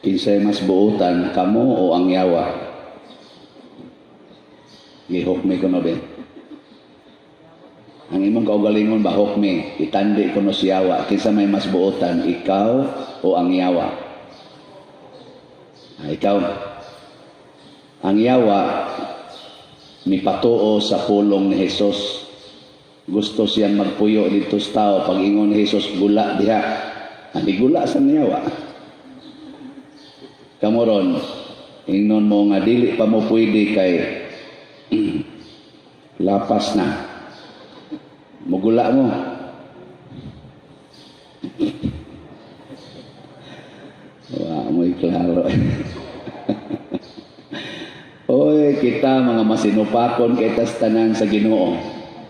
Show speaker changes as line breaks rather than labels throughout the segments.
Kinsay mas buutan, kamo o ang yawa? Gihukmi ko no be. Ang imong kaugalingon ba, hukmi, itandi ko no si yawa. Kinsa may mas buutan, ikaw o ang yawa? Ah, ikaw. Ang yawa mipatuo sa pulong ni Jesus. Gusto siyang magpuyo dito sa tao. Pag ingon ni Jesus, "Gula diha." Ani gula sa yawa. Kamoron, ingnon mo nga dili pa mo pwede kay lapas na. Mugula mo. Wa mo'y klaro. Oy, kita mga masinupakon kay tas tanan sa Ginoo.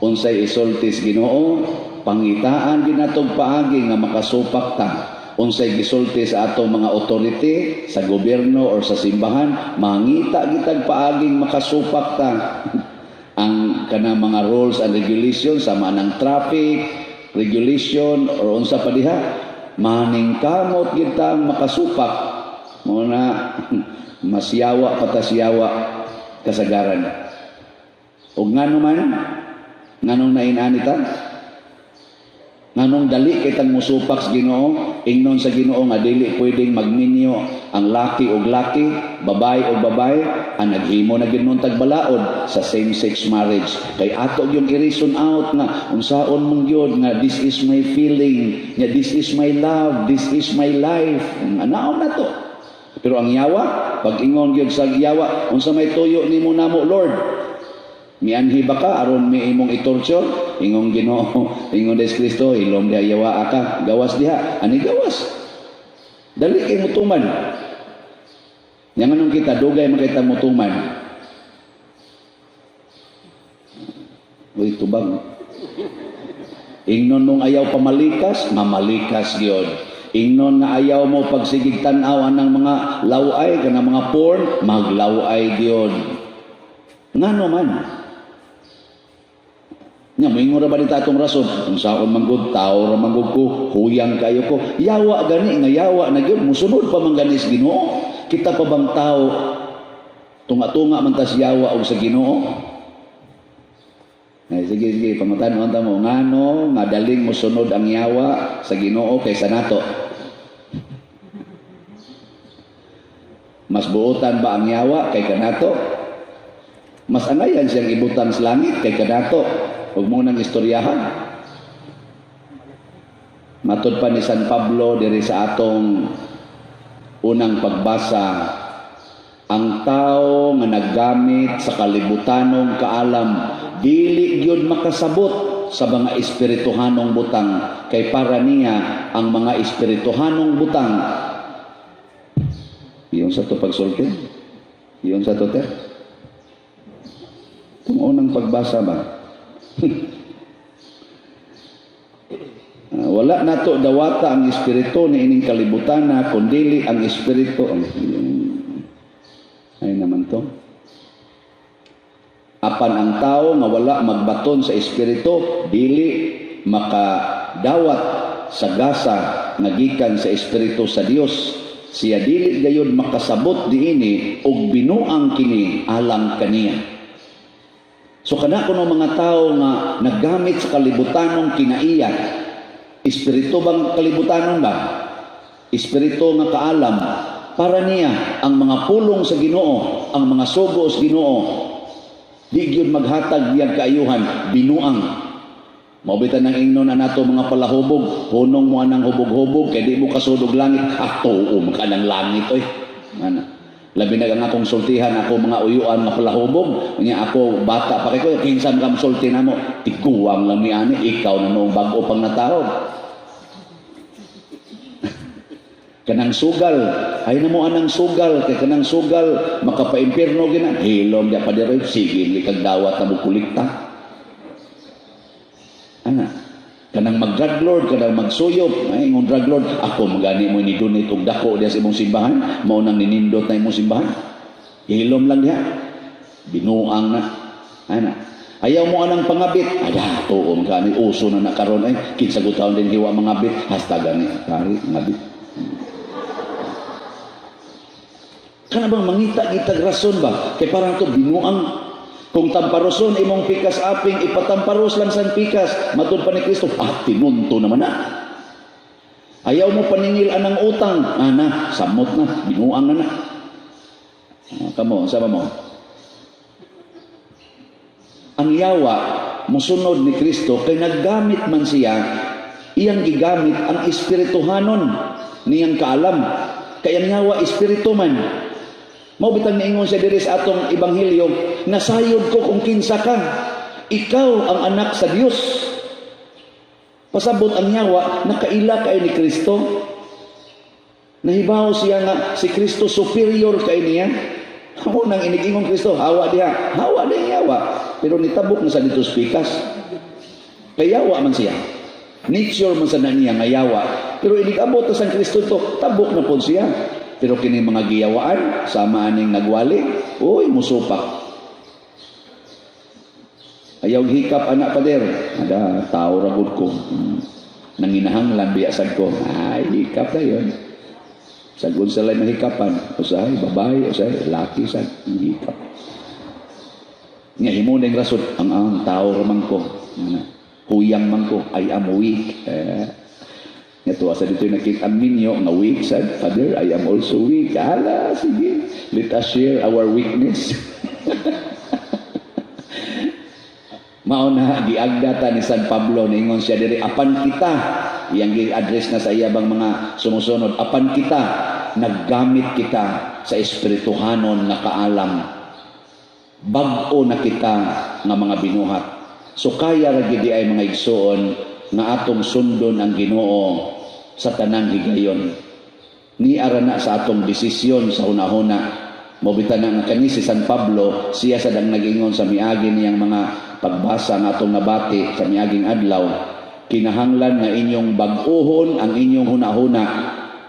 Unsay isulti sa Ginoo, pangitaan ginatog paagi nga makasupak ta. Unsay gisulti sa atong mga authority sa gobyerno or sa simbahan, mangita gitag paaging makasupak ta. Ang kanang mga rules and regulations sama ng traffic regulation or unsa pa diha, maningkamot kita makasupak mo na masyawa patasyawa kasagaran. Ug ngano man, nganong nainani ta? Nganong dali kitang musupak sa Ginoo, ingnon sa Ginoo nga dili pwedeng magminyo ang laki og laki, babae og babae, ang naghimo na gyud nun tag balaod sa same-sex marriage. Kay ato yung i-reason out nga unsaon man gyud nga this is my feeling, nga this is my love, this is my life. Anaon na to. Pero ang yawa, pag ingon gyud sa yawa, "Unsa may tuyo nimo namo, Lord? Mianhi ba ka aron mi imong i-torture?" Ingong Ginoo, ingon des Kristo, "Hilom diha yawa ka, gawas diha." Ani gawas. Dali kay mutuman. Yang anong kita dugay man kita mutuman. Uy, tubag. Ingnon mong ayaw pamalikas, mamalikas gyud. Ingnon nga ayaw mo pagsigig tan-aw anang mga laway kanang mga porn, maglaway gyud. Ngano man? Nya moingon ra ba ni atong rason? Unsaon man gud, tao ra man gud ko, huyang kayo ko. Yawa gani nga yawa na gyud, musunod pa man gani sa Ginoo. Kita pa bang tao tunga-tunga man tas yawa og sa Ginoo? Ay, sige, sige, pangutan-on ta mo, ngano nga daling mosunod ang yawa sa Ginoo kaysa nato? Mas buotan ba ang yawa kay kanato? Mas angayan siyang ibutang sa langit kay kanato? Huwag mo nang istoryahan. Matod pa ni San Pablo diri sa atong unang pagbasa, ang tao nga naggamit sa kalibutanong kaalam dili gyud makasabot sa mga espirituhanong butang kay para niya ang mga espirituhanong butang. Iyon sa to pagsulti, iyon sa to te kung unang pagbasa ba. Wala nato dawata ang espiritu ni ining kalibutan na kundili ang espiritu ay naman to. Apan ang tao nga wala magbaton sa espiritu dili makadawat sa gasa nga gikan sa espiritu sa Dios. Siya dili gayud makasabot diini ug binuang kini alang kaniya. So kana kuno mga tao nga naggamit sa kalibutanong kinaiya, espiritu bang kalibutanon ba? Espiritu nga kaalam, para niya ang mga pulong sa Ginoo, ang mga sugo sa Ginoo, di gyud maghatag diyang kaayuhan, binuang. Mao bitan ang ingnon na nato mga palahubog, hunong mo anang hubog-hubog kay di mo kasudog langit. Ah, tuo man ka ng langit oy. Ana. Labi na ang akong sultihan ako mga uyuan nga palahubog. Unya ako bata pa kay ko, kinsa man ka sulti namo? Tiguang lang ni ani, ikaw na noong bag-o pang natawag. Kanang sugal, ay na mo anang sugal, kay kanang sugal makapaimpierno gina. Hilom di pa diri, sige kag dawat na mo kulikta. Ana, kanang mag-drug lord, kanang magsuyop, ay ingon drug lord, ako magani mo ni donate og dako diha sa imong simbahan, mao nang ninindot na imong simbahan. Hilom lang diha. Binuang na. Ana. Ayaw mo anang pangabit. Ada, tuo man gani uso na nakaron ay kinsa gud taon din hiwa mangabit. Hasta gani pari ngabit. Kana bang mangita gitag rason ba? Kay parang to binuang. Kung tamparoson imong pikas aping, ipatamparos lang san pikas. Matud pa ni Kristo, ah, tinunto naman na. Ayaw mo paningil anang utang. Ana, samot na, binuang na na. Ah, kamo, sama mo. Ang yawa, musunod ni Kristo, kay naggamit man siya, iyang gigamit ang espirituhanon niyang kaalam. Kay ang yawa, espiritu man. Mao bitang niingon siya diri sa atong ebanghelyo, "Nasayod ko kung kinsa ka. Ikaw ang anak sa Dios." Pasabot ang yawa, nakaila kay ni Kristo. Nahibaw siya nga si Kristo superior kay niya. Amo nang inigingon Kristo, "Hawa diha." Hawa diha yawa. Pero nitabok na sa dito sa pikas. Kay yawa man siya. Nature man sa na niya nga yawa. Pero inig-abot na sa Kristo to, tabok na pod siya. Pero kini mga giyawaan, sama aning nagwali, uy, musupak. Ayaw hikap anak, pader. Ada, tao ra gud ko. Nanginahanglan biya sad ko. Ay, hikap na yun. Sagun sa lay mahikapan. Usahay, babae, usahay, laki sad, hikap. Nga himo ning rason, ang tao ra man ko. Nga, huyang man ko, I am weak. Eh, nga tuwa sa dito nakita ang minyo nga weak sad, "Father, I am also weak." Hala, sige. Let us share our weakness. Mao na giagdata ni San Pablo, niingon siya diri, apan kita, iyang gi-address na sa iya bang mga sumusunod, apan kita naggamit kita sa espirituhanon nga kaalam, bag-o na kita nga mga binuhat. So kaya ra gid ay, mga igsoon, nga atong sundon ang Ginoo sa tanang higayon. Ni ara na sa atong desisyon sa hunahuna. Mao bitaw na nga kani si San Pablo, siya sad ang nag-ingon sa miagi niyang mga pagbasa nga atong nabati sa miaging adlaw, kinahanglan nga inyong bag-ohon ang inyong hunahuna.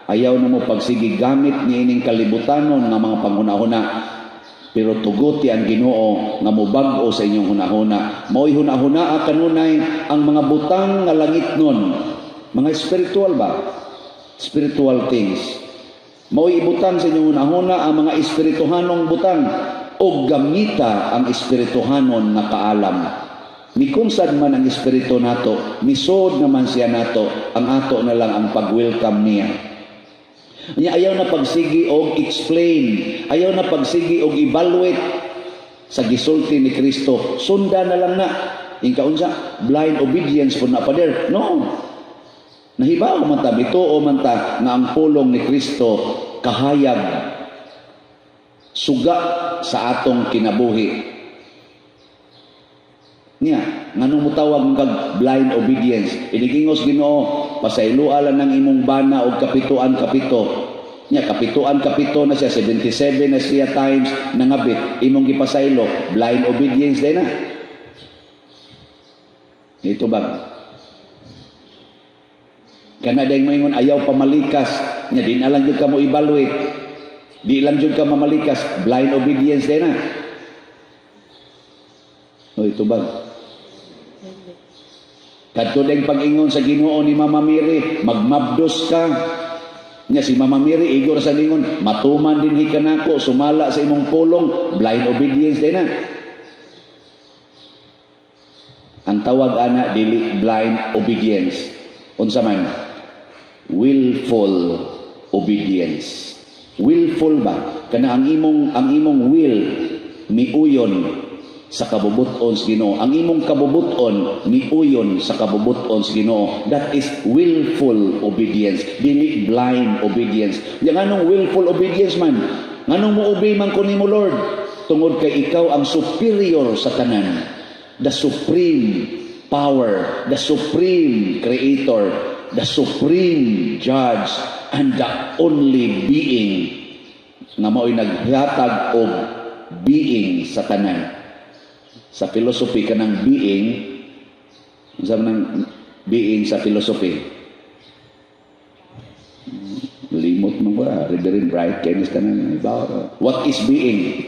Ayaw na mo pagsigi gamit ni ining kalibutanon nga mga panghunahuna, pero tuguti ang Ginoo nga mobag-o sa inyong hunahuna. Mao'y hunahunaa kanunay ang mga butang nga langit nun, mga spiritual ba, spiritual things. Mao'y ibutang sa inyong hunahuna ang mga espirituhanong butang o gamita ang espirituhanon nga kaalam. Mikunsad man ang espiritu nato, misod naman siya nato, ang ato na lang ang pag-welcome niya. Nya ayaw na pagsigi og explain, ayaw na pagsigi og evaluate sa gisulti ni Kristo. Sunda na lang na. Inka unsa? Blind obedience po na, pader. No. Nahibaw man ta, bituo man ta nga ang pulong ni Kristo kahayag, suga sa atong kinabuhi. Niya, nganong mutawag mo kag blind obedience? Inigingos Ginoo, "Pasayloa lang ng imong bana og kapituan kapito." Nya kapituan kapito na siya, 77 na siya times nangabit, imong gipasaylo, blind obedience din na. Ito ba? Kana dayong moingon ayaw pamalikas, nya di na lang jud ka mo evaluate. Di lang jud ka mamalikas, blind obedience din na. O ito ba? Kadto ding pag-ingon sa Ginoo ni Mama Mary, "Magmabdos ka." Nya si Mama Mary igor sa ningon, "Matuman din hi kanako sumala sa imong pulong," blind obedience din na. Ang tawag ana dili blind obedience. Unsa man? Willful obedience. Willful ba? Kana ang imong will miuyon sa kabubut-on sa Ginoo. Ang imong kabubut-on miuyon sa kabubut-on sa Ginoo. That is willful obedience, dili blind obedience. Yang anong willful obedience man? Nganong mo obey man ko nimo, Lord? Tungod kay ikaw ang superior sa tanan. The supreme power, the supreme creator, the supreme judge, and the only being nga mao'y naghatag og being sa tanan. Sa philosophy, kanang being, unsa man ang being sa philosophy? Limot mo ba? Reverend Bright, kaya ni tanan. What is being?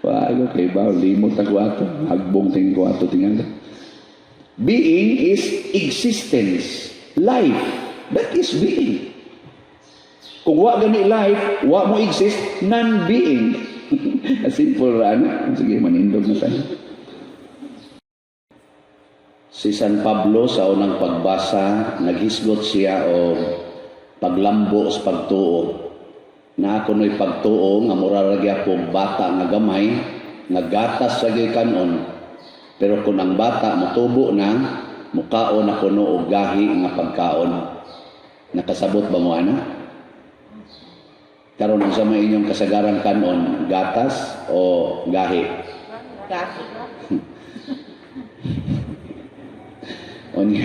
Wago kay ba limot ako ato. Hagbong tingin ko ato tingala. Being is existence, life. That is being. Kung wa gani life, wa mo exist, non-being. Simple ra na. Sige, manindog na tayo. Si San Pablo, sa unang pagbasa, naghisgot siya og paglambo sa pagtuo. Na ako no'y pagtuo nga mura ra gyapon bata nga gamay nga gatas sa kanon. Pero kung ang bata motubo na, mukaon na kuno og gahi nga pagkaon. Nakasabot ba mo ana? Karon, unsa may inyong kasagarang kanon, gatas o gahi?
Gahi.
Unya,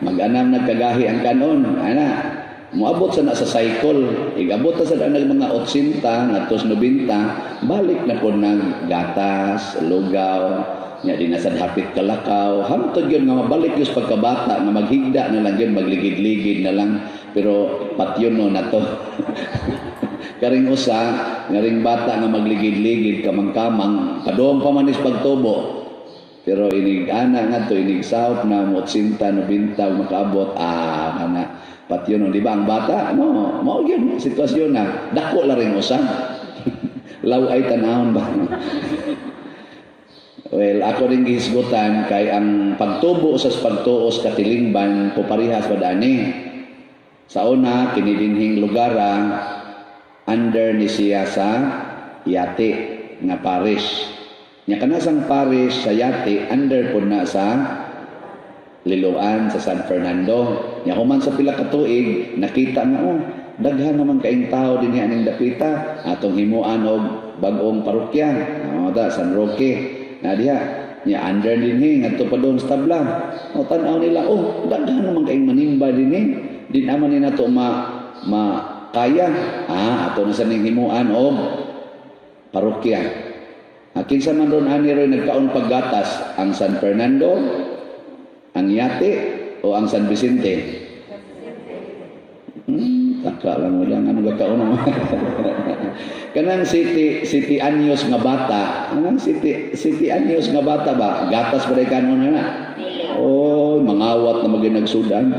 mag-anam nagkagahi ang kanon, ana. Moabot sa na sa cycle, igabot ta sa nag mga 80 ngadto sa 90, balik na po ng gatas, lugaw, nya di na sad hapit kalakaw, hamtod yun nga mabalik yun sa pagkabata, nga maghigda na lang yun, magligid-ligid na lang, pero patyon no na to. Karing usa, ngaring bata nga magligid-ligid, kamang-kamang, padong pa man is pagtubo, pero inig ana nga to, inig sahop na mo 80, 90 makaabot, kana patyon no, di ba ang bata, no, mao gyud sitwasyon na dako la ring usa. Law ay tanahon ba? Well, ako rin gihisgutan kay ang pagtubo sa pagtuo sa katilingban puparihas ba dani. Sa una, kini dinhing lugara under ni siya sa Yate nga parish. Nya kanasang parish sa Yate under pod na sa Liloan, sa San Fernando. Nya human sa pila ka tuig, nakita nga, oh, daghan naman kaing tao dinhi aning dapita, atong himuan og bag-ong parokya. Oh, da San Roque. Na diha nya under dinhi ngadto pa doon sa tabla. O tan-aw nila, oh, daghan naman kaing manimba dinhi. Di naman ni nato ma ma kaya. Ah, ato na sa ning himuan og parokya. Ah, kinsa man ron ani roy nagkaon paggatas, ang San Fernando, ang Yate o ang San Vicente? Taka lang mo lang ano gakaon mo. Kanang siyete siyete anyos nga bata, kanang siyete siyete anyos nga bata ba, gatas pa kanon na. Oh, mangawat na maging nagsudan.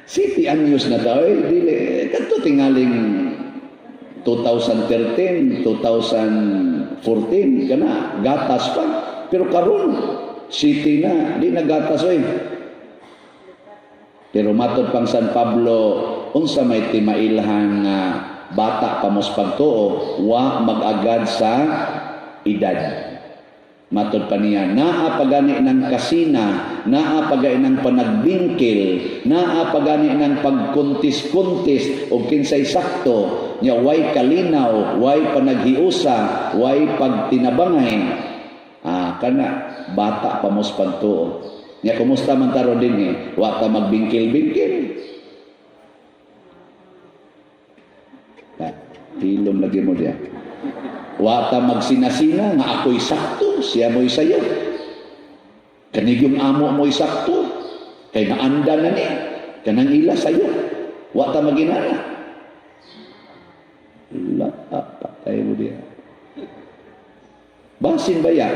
7 anyos na tao, eh, dili, kadto tingaling 2013, 2014, kana, gatas pa. Pero karon siyete na, di na gatas oy. Pero matod pang San Pablo, unsa may timailhan nga bata pa mos pagtuo, wa mag-agad sa edad. Matod pa niya, naa pagani ng kasina, naa pagani ng panagbingkil, naa pagani ng pagkuntis-kuntis o kinsay sakto, nya way kalinaw, way panaghiusa, way pagtinabangay. Ah, kana bata pa mos pagtuo. Nya kumusta man taro din eh, wa ta magbingkil-bingkil. Ah, hilom lagi mo diya. Wa ta magsinasina nga ako'y sakto, siya mo'y sayo. Kanigyong amo mo'y sakto, kay naanda na ni, kanang ila sayo. Wa ta maginana. La, patay mo diya. Basin ba ya?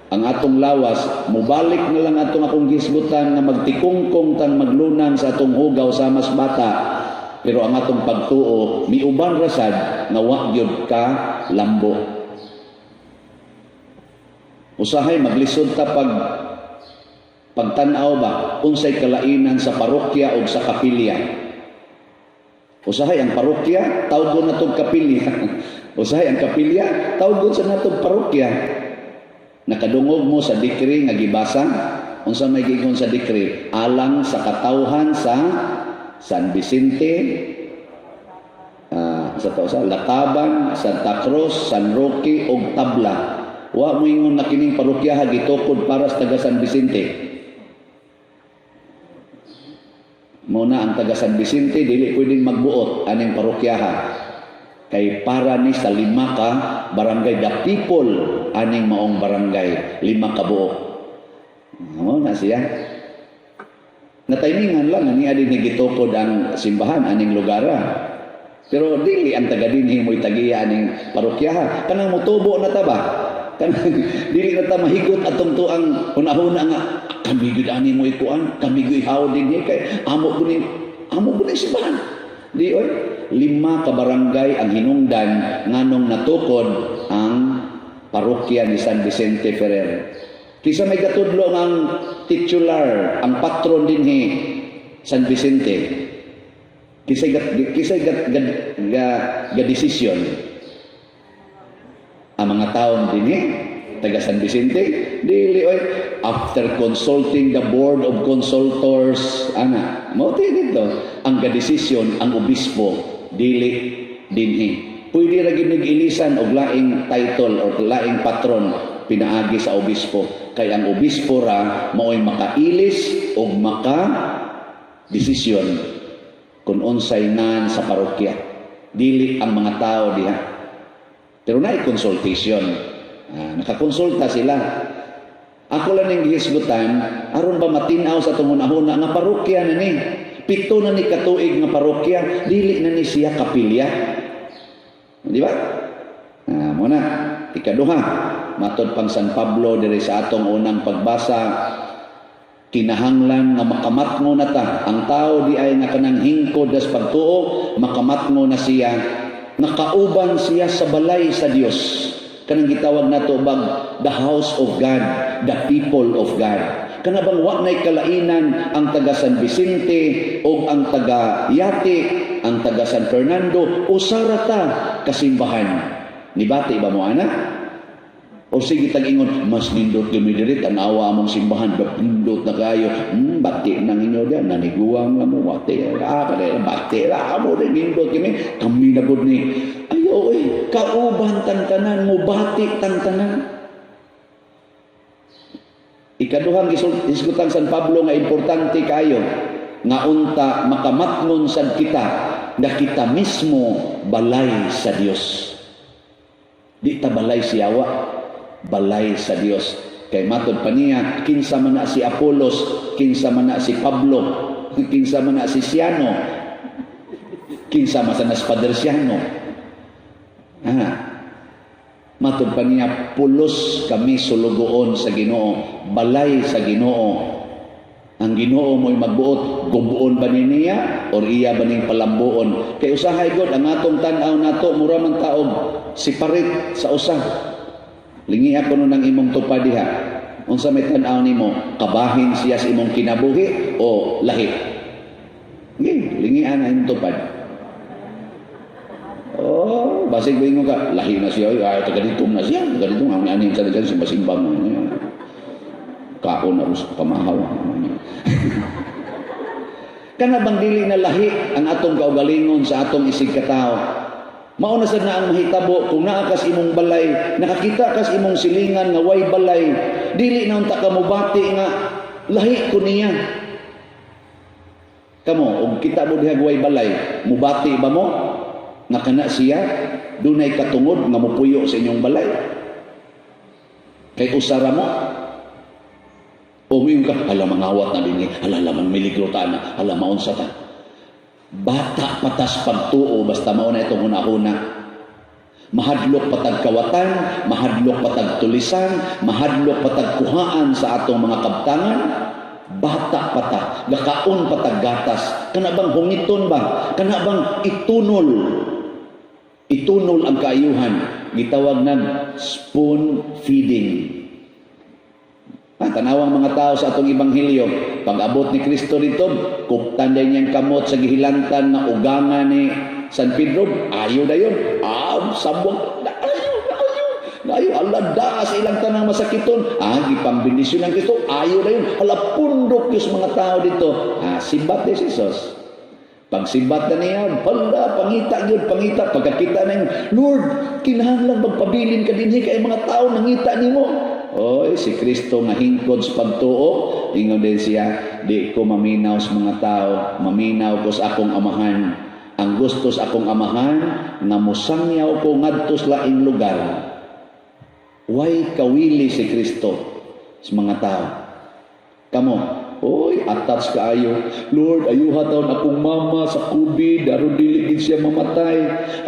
Ang atong lawas, mubalik na lang atong akong gisgutan nga magtikungkong tang maglunang sa atong hugaw sa mas bata. Pero ang atong pagtuo, miuban rasad nga wa gyud ka lambo. Usahay maglisod ta pag pagtan-aw ba unsay kalainan sa parokya o sa kapilya. Usahay ang parokya, tawgon natog kapilya. Usahay ang kapilya, tawgon sa natog parokya. Nakadungog mo sa decree nga gibasa, unsa may giingon sa decree? Alang sa katawhan sa San Vicente, sa tao sa Lataban, Santa Cruz, San Roque ug Tabla. Wa mo ingon na kining parokyaha gitukod para sa taga San Vicente. Mo na ang taga San Vicente dili pwedeng magbuot aning parokyaha. Kay para ni sa lima ka barangay, the people aning maong barangay, lima ka buok. Mo na siya. Nataymingan lang ani adi ni gitukod ang simbahan aning lugara. Pero dili ang taga dinhi mo'y tagiya aning parokyaha. Kanang motubo na ta ba? Kanang dili na ta mahigot atong tuang hunahuna nga kami gyud ani mo ikuan, kami gyud haw dinhi kay amo kuning Amo po na simbahan. Di oy, lima ka barangay ang hinungdan nganong natukod ang parokya ni San Vicente Ferrer. Kinsa may gatudlo ang titular, ang patron dinhi, San Vicente? Kinsay ga desisyon? Ang mga taon dinhi, taga San Vicente, dili oy. After consulting the board of consultors, ana, mao ti dito, ang gadesisyon ang obispo, dili dinhi. Pwede ra gyud ilisan og laing title or laing patron pinaagi sa obispo, kay ang obispo ra mao'y makailis og maka desisyon kung unsay nan sa parokya, dili ang mga tao diha. Pero naay consultation. Ah, nakakonsulta sila. Ako lang ning gihisgutan aron ba matin-aw sa atong hunahuna nga parokya na ni. 7 na ni katuig nga parokya, dili na ni siya kapilya. Di ba? Ah, mao na. Ikaduha, matod pang San Pablo diri sa atong unang pagbasa, kinahanglan nga makamatngo na ta. Ang tao di ay nga kanang hingkod das pagtuo, makamatngo na siya nga kauban siya sa balay sa Dios. Kanang gitawag nato bag the house of God, the people of God. Kana bang wa nay kalainan ang taga San Vicente o ang taga Yati, ang taga San Fernando, usara ta kasimbahan. Nibati ba mo ana? O sige tag-ingon, "Mas nindot kami diri, tanawa among simbahan, nindot na kayo." Bati nang inyo diyan, naniguang lang mo, bati, ah, kada, bati ra, amo din, nindot kami, kami na gud ni. Ayo, oy, kauban tantanan, mo bati tantanan. Ikaduhang hisgutan San Pablo nga importante kayo, nga unta makamatngon sad kita, nga kita mismo balay sa Dios. Di ta balay sa yawa, balay sa Dios. Kay matod pa niya, kinsa man na si Apolos, kinsa man na si Pablo, kinsa man na si Siano, kinsa man sa nas Padre Siano. Ah, matod pa niya, pulos kami sulugoon sa Ginoo, balay sa Ginoo. Ang Ginoo mo'y magbuot, gubuon ba ni niya or iya ba ning palambuon? Kay usahay god ang atong tan-aw nato mura man taog separate sa usa. Lingi ako nun ang imong tupad diha. Unsa may tan-aw nimo? Kabahin siya sa imong kinabuhi o lahi? Sige, lingian ang imong tupad. Oh, basig ba ingon ka, lahi na siya, ay, taga dito na siya, taga dito, ang aning sa dito, simba-simba mo. Kaon na sa pamahaw. Kana bang dili na lahi ang atong kaugalingon sa atong isig katao? Mao na sad na ang mahitabo kung naa kas imong balay, nakakita kas imong silingan nga way balay, dili na unta ka mobati nga lahi ko niya. Kamo, og kita mo diha way balay, mubati ba mo nga kana siya dunay katungod nga mopuyo sa inyong balay? Kay usara mo. O moingon ka, "Hala, mangawat na dinhi, hala, lamang miligro ta na, hala, maunsa ta." Bata patas pagtuo, basta mao na itong hunahuna. Mahadlok patag kawatan, mahadlok patag tulisan, mahadlok patag kuhaan sa atong mga kabtangan. Bata pata, gakaon patag gatas. Kana bang hungiton ba? Kana bang itunol? Itunol ang kaayuhan. Gitawag nag spoon feeding. Ah, tanawang mga tao sa atong ebanghelyo, pag abot ni Kristo dito, kuptan din niyang kamot sa gihilantan nga uganga ni San Pedro, ayo dayon. Ah, sabwag, ayo, ayo. Ayo, Allah da sa ilang tanang masakiton. Ah, gipambendisyon ng Kristo, ayo dayon. Hala, pundok yung mga tao dito. Ah, sibat ni Jesus. Pag sibat na niya, pala, pangita yun, pangita. Pagkakita na yun, "Lord, kinahanglan magpabilin ka dinhi kay mga tao nangita nimo." Oy, si Kristo nga hingkod sa pagtuo, ingon din siya, "Di ko maminaw sa mga tao, maminaw ko sa akong Amahan. Ang gusto sa akong Amahan, nga mosangyaw ko ngadto sa laing lugar." Way kawili si Kristo sa mga tao. Kamo, oy, attach kaayo. "Lord, ayuha taon akong mama sa COVID, aron dili gid siya mamatay."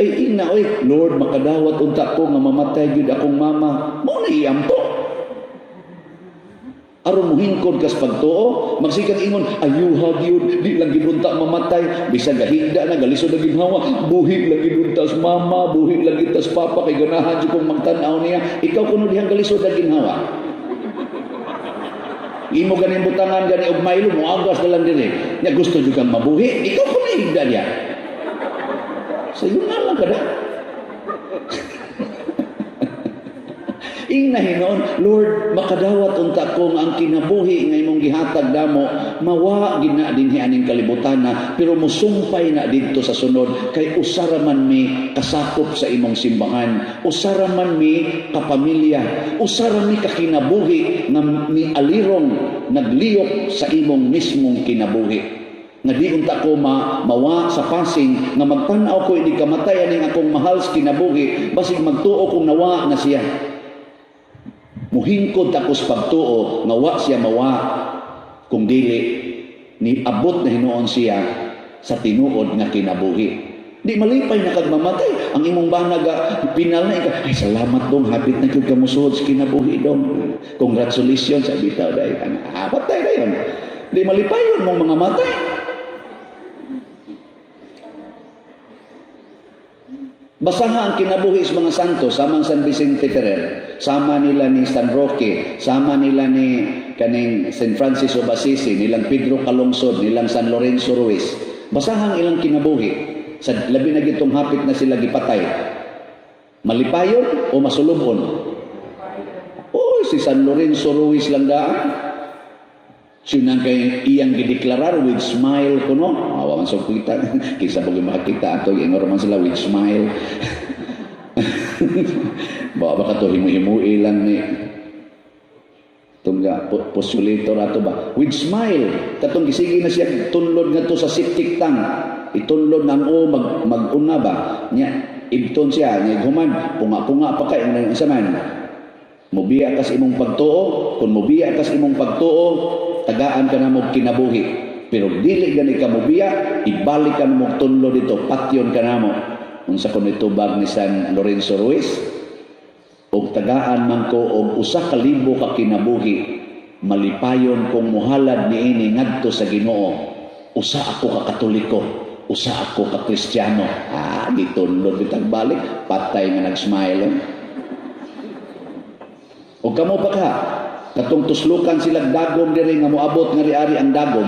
Ay ina, oy, "Lord, makadawat unta ko nga mamatay gyud akong mama." Mao na iampo. Aron mohingkod kas pagtuo, magsikag ingon, "Ayuha gyud, di lang gyud unta mamatay, bisan gahigda na, galisod na ginhawa, buhi lang gyud unta sa mama, buhi lang gyud sa papa, kay ganahan jud kong magtan-aw niya." Ikaw kuno dihang galisod na ginhawa. Imo ganing butangan gani og Milo, moagas na lang diri. Nya gusto jud kang mabuhi, ikaw kuno higda diya. Sa iyo nga lang kada. Ingna hinoon, "Lord, makadawat unta ko nga ang kinabuhi nga imong gihatag damo, mawa gid na dinhi aning kalibutan na, pero musumpay na didto sa sunod kay usara man mi kasakop sa imong simbahan, usara man mi kapamilya, usara mi kakinabuhi nga mi alirong nagliyok sa imong mismong kinabuhi. Nga di unta ko mawa sa pasing nga magtan-aw ko ini kamatay aning akong mahal sa kinabuhi, basig magtuo kong nawa na siya. Muhingkod ako sa pagtuo nga wa siya mawa kung dili ni abot na hinuon siya sa tinuod nga kinabuhi." Di malipay na kag mamatay ang imong bana ga pinal na ika, "Ay, salamat dong, hapit na gyud ka mosuod sa kinabuhi dong. Congratulations," sa bitaw dai. Ah, patay dayon. Di malipayon mong mga matay. Basaha ang kinabuhi sa mga santo, sama San Vicente Ferrer, sama nila ni San Roque, sama nila ni kaning San Francis of Assisi, nilang Pedro Calungsod, nilang San Lorenzo Ruiz. Basaha ang ilang kinabuhi. Sa labi na gitong hapit na sila gipatay. Malipayon o masulubon? Oy, si San Lorenzo Ruiz lang daan. Sinang kay iyang gideklarar with smile kuno. Awa man sa kita. Kinsa ba makakita ato ingon man sila with smile. Ba baka to himu-himui lang ni tungga postulator ato ba with smile katong gisigi na siya tunlod ngadto sa septic tank, itunlod nang o mag-una ba nya ibton siya nya human punga-punga pa kay ang unsa man mubiya kas imong pagtuo. Kung mubiya kas imong pagtuo, tagaan ka na mo kinabuhi, pero dili gani ka mubiya, ibalik ka mo tunlo dito, patyon ka namo." Unsa kun itubag ni San Lorenzo Ruiz? "Og tagaan man ko og 1,000 ka kinabuhi, malipayon kong muhalad niini ngadto sa Ginoo. Usa ako ka Katoliko, usa ako ka Kristiyano." Ah, gitunlod bitag balik, patay nga nag-smile. O kamo pa ka katong tuslukan sila dagom diri nga moabot nga riari ang dagom,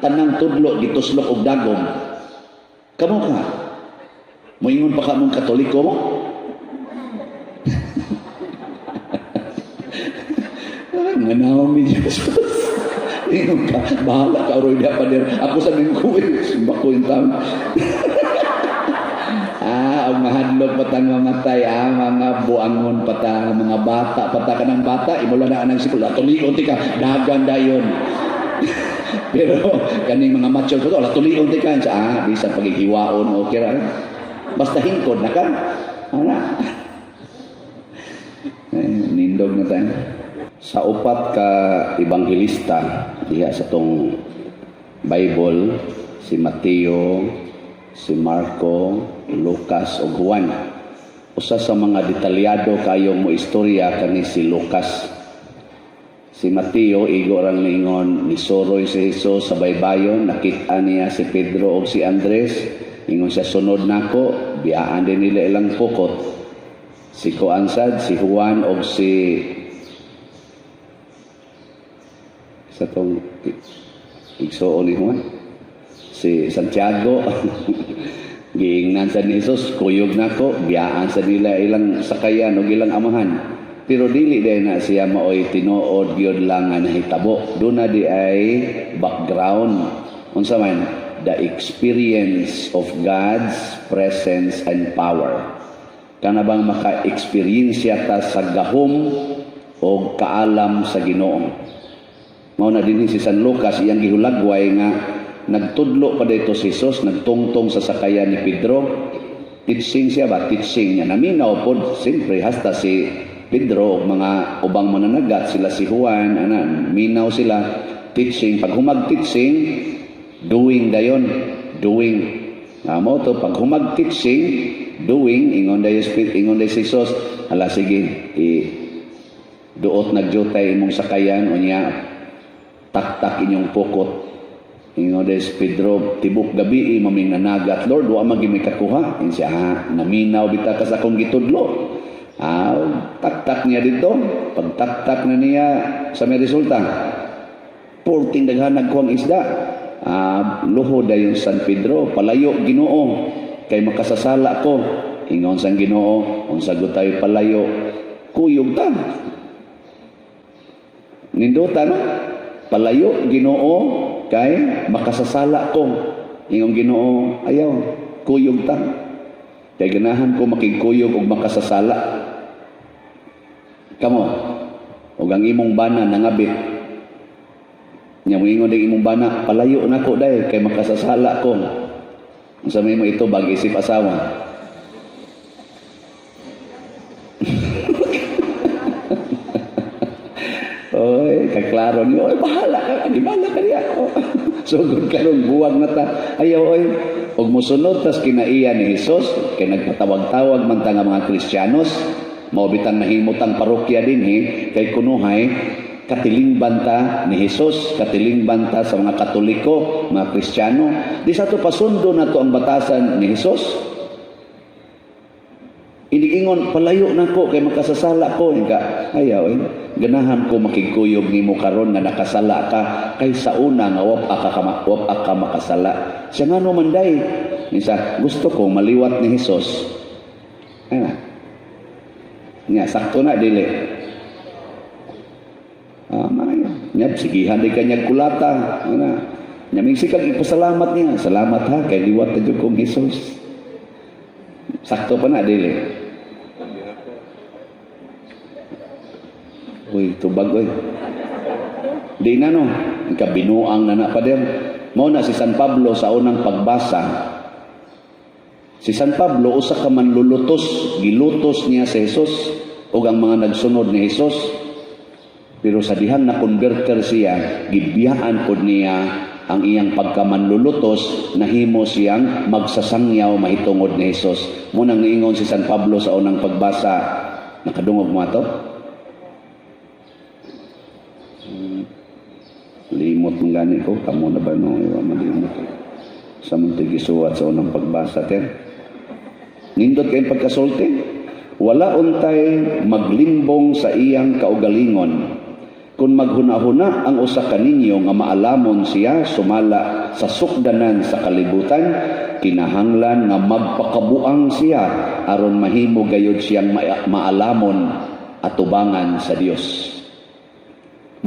tanang tudlo gituslok og dagom. Kamo ka moingon pa ka mong Katoliko mo? Nga naon ni Jesus. Ingon ka, bahala ka roy diha pader. Ako sa mingko, simba ko yung taon. Ah, ang mahadlok patang mamatay, ah, mga buangon pata, mga bata, pata ka ng bata, imula na anang sikula, tulion ti ka, dagan dayon. Pero kaning mga mature ko, wala tulion ti ka, ah, bisan paghihiwaon, okay ra. Basta hingkod na ka. Ana. Eh, nindog na tayo.
Sa upat ka ebanghelista diha sa tong Bible, si Mateo, si Marco, Lucas ug Juan. Usa sa mga detalyado kayo mo istorya kani si Lucas. Si Mateo igo rang niingon nisoroy si Jesus sa baybayon, nakita niya si Pedro ug si Andres, ingon siya, "Sunod nako," biyaan din nila ilang pukot. Si Kuansad, si Juan og si sa tong igsuon ni Juan, si Santiago, giingnan sa ni Jesus, "Kuyog nako," biyaan sa nila ilang sakayan ug ilang amahan. Pero dili day na siya maoy tinuod gyud lang nga nahitabo. Doon na di ay background. Unsa man? The experience of God's presence and power. Kana bang maka-eksperyensya ta sa gahom o kaalam sa Ginoo. Mao na dinhi si San Lucas iyang gihulagway nga nagtudlo pa dito si Jesus, nagtungtong sa sakayan ni Pedro. Teaching siya ba? Teaching niya. Naminaw pod, siyempre, hasta si Pedro ug mga ubang mananagat, sila si Juan, ana, minaw sila. Teaching. Pag humag teaching, doing dayon. Doing. Amo to, pag humag teaching, doing, ingon dayon si Jesus, "Hala sige, i duot nagjutay imong sakayan, unya
Taktak inyong pukot. Ingon si Pedro, "Tibok gabi maming nanagat, Lord, wa man mi kakuha." Ingon siya, "Ah, naminaw bitaw ka sa akong gitudlo." Ah, taktak niya dito. Pagtaktak na niya sa may resulta, porting daghan nagkuhang isda. Ah, luhod dayon San Pedro, "Palayo, Ginoo, kay makasasala ko." Ingon sang Ginoo, "Unsa gud tayo palayo? Kuyog ta." Nindota, no? "Palayo, Ginoo, kay makasasala ko." Ingon Ginoo, "Ayaw, kuyog ta. Kay ganahan ko makigkuyog og makasasala." Kamo, og ang imong bana nangabit. Nya moingon din imong bana, "Palayo nako day kay makasasala ko." Unsa may mo ito bag isip asawa? Oy, kaklaro niyo. "Oy, bahala ka, di bahala ka diya." Oh. Sugod karon buwag na ta. Ayaw oy. Og mosunod tas kinaiya ni Hesus, kay nagpatawag-tawag man ta nga mga Kristiyanos, mao bitang nahimutang parokya dinhi kay kunuhay katilingban ta ni Hesus, katilingban ta sa mga Katoliko, mga Kristiyano. Di sa to pasundo nato ang batasan ni Hesus. Iniingon, "Palayo nako kay makasasala ko." Inka, "Ayaw eh. Ganahan ko makigkuyog nimo karon nga nakasala ka kay sa una nga wa pa ka makasala." Siya, "Ngano man day?" Misa, "Gusto ko maliwat ni Hesus." Ay na. Nya, sakto na dili? Ah, maayo. Nya sigihan di kanya kulata. Ana. Nya mingsi kag ipasalamat niya. "Salamat ha kay liwat na jud kong Hesus." Sakto pa na dili? Uy, tubag oy. Di na no, kabinuang na na pader. Mao na si San Pablo sa unang pagbasa. Si San Pablo usa ka manlulutos, gilutos niya si Jesus ug ang mga nagsunod ni Jesus. Pero sa dihang na converter siya, gibiyaan pod niya ang iyang pagkamanlulutos, nahimo siyang magsasangyaw mahitungod ni Jesus. Mao nang niingon si San Pablo sa unang pagbasa, nakadungog mo ato? Limot man gani ko, kamo na ba no, iwa malimot. Sa munti gisuwat sa unang pagbasa, ter. Nindot kayong pagkasulti. "Wala untay maglimbong sa iyang kaugalingon. Kung maghuna-huna ang usa kaninyo nga maalamon siya sumala sa sukdanan sa kalibutan, kinahanglan nga magpakabuang siya aron mahimo gayud siyang maalamon atubangan sa Dios."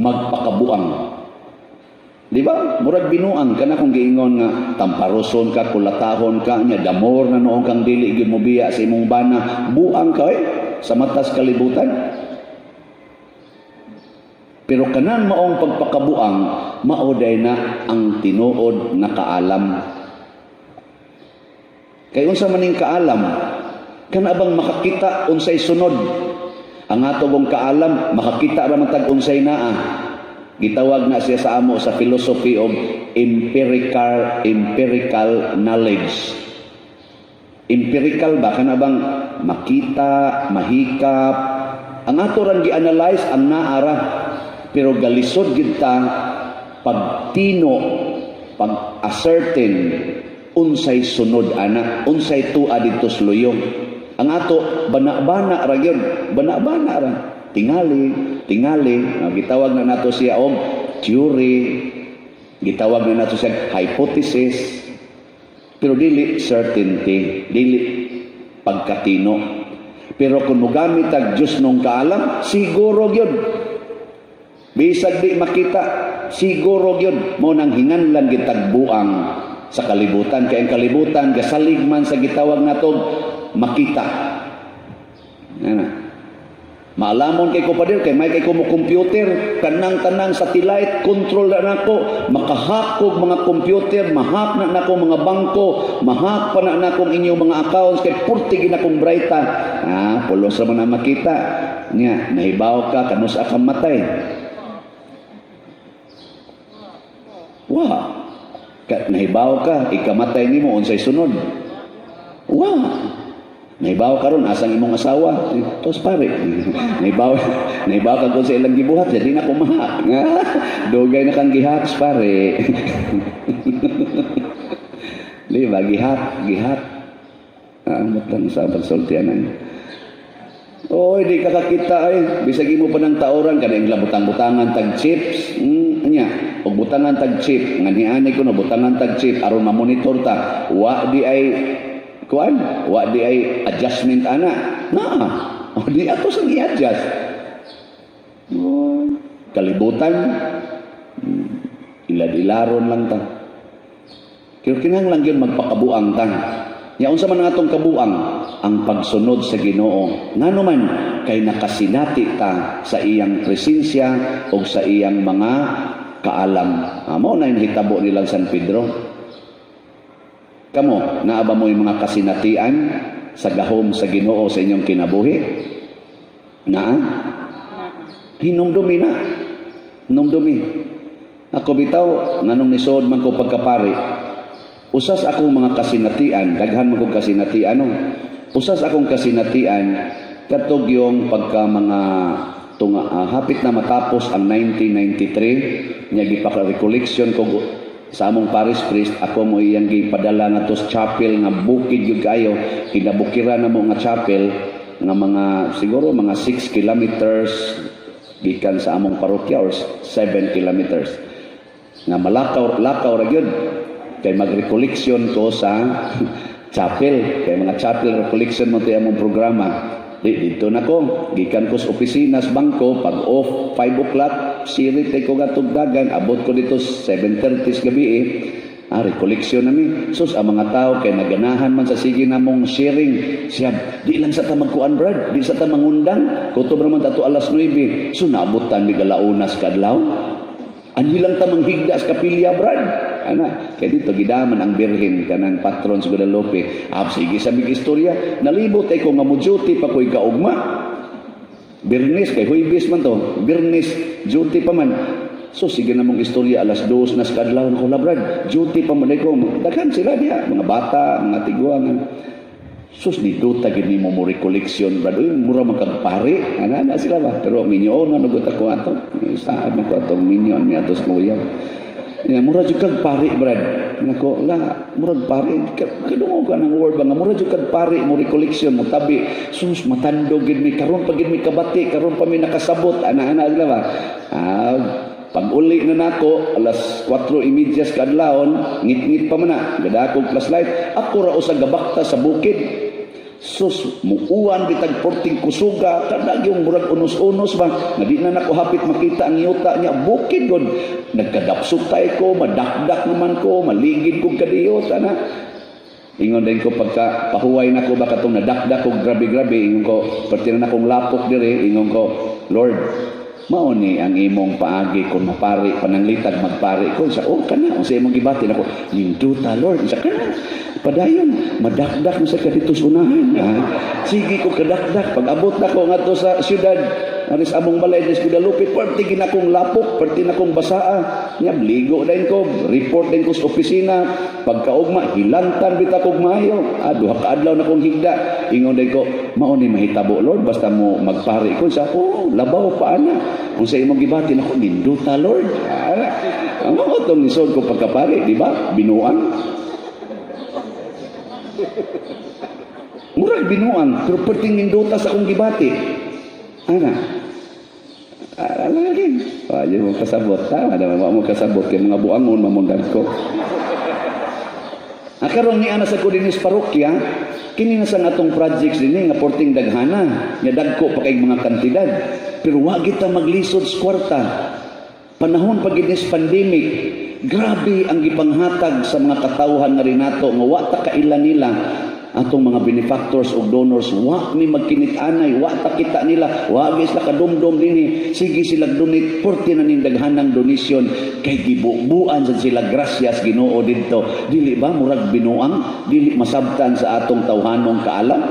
Magpakabuang. Di ba? Murag binuang ka na kung giingon nga tamparoson ka, kulatahon ka, nya damor na noon kang dili gyud mobiya sa imong bana, buang ka eh, sa matas kalibutan. Pero kanan maong pagpakabuang, mao day na ang tinuod na kaalam. Kay unsa maning kaalam? Kana bang makakita unsay sunod? Ang ato bong kaalam, makakita ra man tag unsay naa. Gitawag na siya sa amo sa philosophy of empirical knowledge. Empirical ba, kana bang makita, mahikap? Ang ato rang gi-analyze ang naara, pero galisod gid ta pagtino, pag ascertain unsay sunod ana, unsay tua didto sa luyo. Ang ato bana-bana ra gyud, bana-bana ra. Tingali, tingali, no, gitawag na nato siya og theory, gitawag na nato siya hypothesis, pero dili certainty, dili pagkatino. Pero kung mogamit tag Diyos nung kaalam, siguro gyud. Bisag di makita, siguro gyud. Mao nang hinganlan gitag buang sa kalibutan. Kay ang kalibutan gasalig man sa gitawag nato makita. Ana. Maalamon kay ko, pader, kay may kay ko mo computer, kanang tanang satellite control na nako, makahack og mga computer, mahack na nako mga bangko, mahack pa na nako ang inyong mga accounts kay purti gid akong brayta. Ah, pulos ra man na makita. Nya, nahibaw ka kanus-a ka matay? Wa. Ka, nahibaw ka ikamatay nimo unsay sunod? Wa. Nahibaw karon asang imong asawa, tos pare. Nahibaw, nahibaw ka kung sa ilang gibuhat, di na kumaha. Nga, dugay na kang gihaks, pare. Di ba, gihak, gihak. Ah, amot lang sa pagsultianan. Oy, di ka kakita ay. Bisag imo pa ng taoran kada ing butang-butangan tag chips. Nya. Og butangan tag chip, nga niani ko no butangan tag chip aron ma-monitor ta. Wa di ay kuan, wa di ay adjustment ana. Naa. O di ato sang i-adjust. Oh, kalibutan. Ilad-ilaron lang ta. Pero kinahanglan gyud magpakabuang ta. Ya unsa man ang atong kabuang? Ang pagsunod sa Ginoo. Ngano man kay nakasinati ta sa iyang presensya o sa iyang mga kaalam. Amo na hitabo nilang San Pedro. Kamo, naa ba mo yung mga kasinatian sa gahom sa Ginoo sa inyong kinabuhi? Naa? Hinumdumi na. Hinumdumi. Ako bitaw, nganong nisod man ko pagkapari, usas akong mga kasinatian, daghan man kong kasinatian, no? Usas akong kasinatian, katog yung pagka mga tunga, hapit na matapos ang 1993, niya gipaka-recollection ko sa among parish priest, ako mo iyang gipadala nga sa chapel nga bukid gyud kayo, kinabukiran na mo nga chapel nga mga siguro mga 6 kilometers gikan sa among parokya or 7 kilometers nga malakaw lakaw ra gyud kay mag-recollection ko sa chapel, kay mga chapel recollection mo to among programa. Di dito na ko gikan ko sa opisina sa bangko, pag off 5 o'clock, sirit ko gatog dagan, abot ko dito 7:30 sa gabi eh. Ah, recollection nami. Sus, ang mga tao kay naganahan man sa sige namong sharing. Siya, di lang sa ta magkuan, brad, di sa ta mangundang. Kutob naman tato alas 9. So naabutan mi galaunas kadlaw. Anhi lang ta manghigda sa kapilya, brad. Ana, kay dito gidaman ang Birhen kanang patron sa Guadalupe. Ah, sige sa big istorya, nalibot ay ko nga mo duty pa ko'y kaugma. Birnes kay Huybis man to. Birnes duty pa man. So sige na mong istorya alas 2 na sa kadlaw ko la, brad. Duty pa man ko. Daghan sila diha, mga bata, mga tiguangan. Sus, dito ta gid nimo mo recollection, brad. Uy, mura man kag pare. Ana na sila ba? Pero minyo na nugot ako ato. Saan man ko atong minyo mi atos kuya. Ya, mura jud kag pare, brad. Nako, la, murag pare. Kadungog ka ng word ba nga mura jud kag pare mo recollection mo tabi. Sus, matandog gid mi karon pa gid mi kabati, karon pa mi nakasabot, ana-ana sila ba. Ah, pag uli na nako alas 4:30 sa kadlawon, ngit-ngit pa man na, gada akong flashlight, ako ra usa gabakta sa bukid. Sus, muuwan bitag porting kusuga, kada yung murag unos-unos ba, nga di na nako hapit makita ang yuta niya, bukid god. Nagkadapsok tayo ko, madakdak naman ko, maligid kong kadiyot, ana. Ingon din ko pagka pahuway na ko ba katong nadakdak ko grabe-grabe, ingon ko, perti na akong lapok dire, ingon ko, "Lord, mao ni ang imong paagi kung mapari pananglitag magpari ko." Sa oh kana unsa imong gibati nako, "Ninduta, Lord." Sa kana padayon madakdak mo sa kadto sa unahan, ha? Sige ko kadakdak, pag abot nako ngadto sa syudad aris among balay des Guadalupe, perti ginakong lapok, perti na kong basaa nya, ligo din ko, report din ko sa opisina. Pagkaugma, hilantan bita kog maayo. Ah, duha ka adlaw na kong higda. Ingon din ko, "Mao ni mahitabo, Lord, basta mo magpari ko." Sa oh labaw pa ana kung sa imong gibati nako, "Ninduta, Lord." Ah, ang mao tong nisod ko pagkapari, di ba? Binuang. Murag binuang, pero perting ninduta sa akong gibati. Ana. Ah, lagi. Ayaw mo kasabot. Tama naman, wa mo kasabot. Kay mga buangon, mamundag ko. Ah, karon ni ana sa ko dinis parokya, kini na sa atong projects dinhi nga porting daghana, nga dagko pa kay mga kantidad. Pero wa kita maglisod sa kwarta. Panahon pa gid pandemic, grabe ang gipanghatag sa mga katawhan nga rinato nga wa ta kaila nila, atong mga benefactors o donors. Wa mi magkinit-anay, wa ta kita nila, wa gi sila kadumdum dinhi. Sige sila donate, porte na ning daghanang donation kay gibubuan sad sila grasyas Ginoo didto. Dili ba murag binuang, dili masabtan sa atong tawhanong kaalam?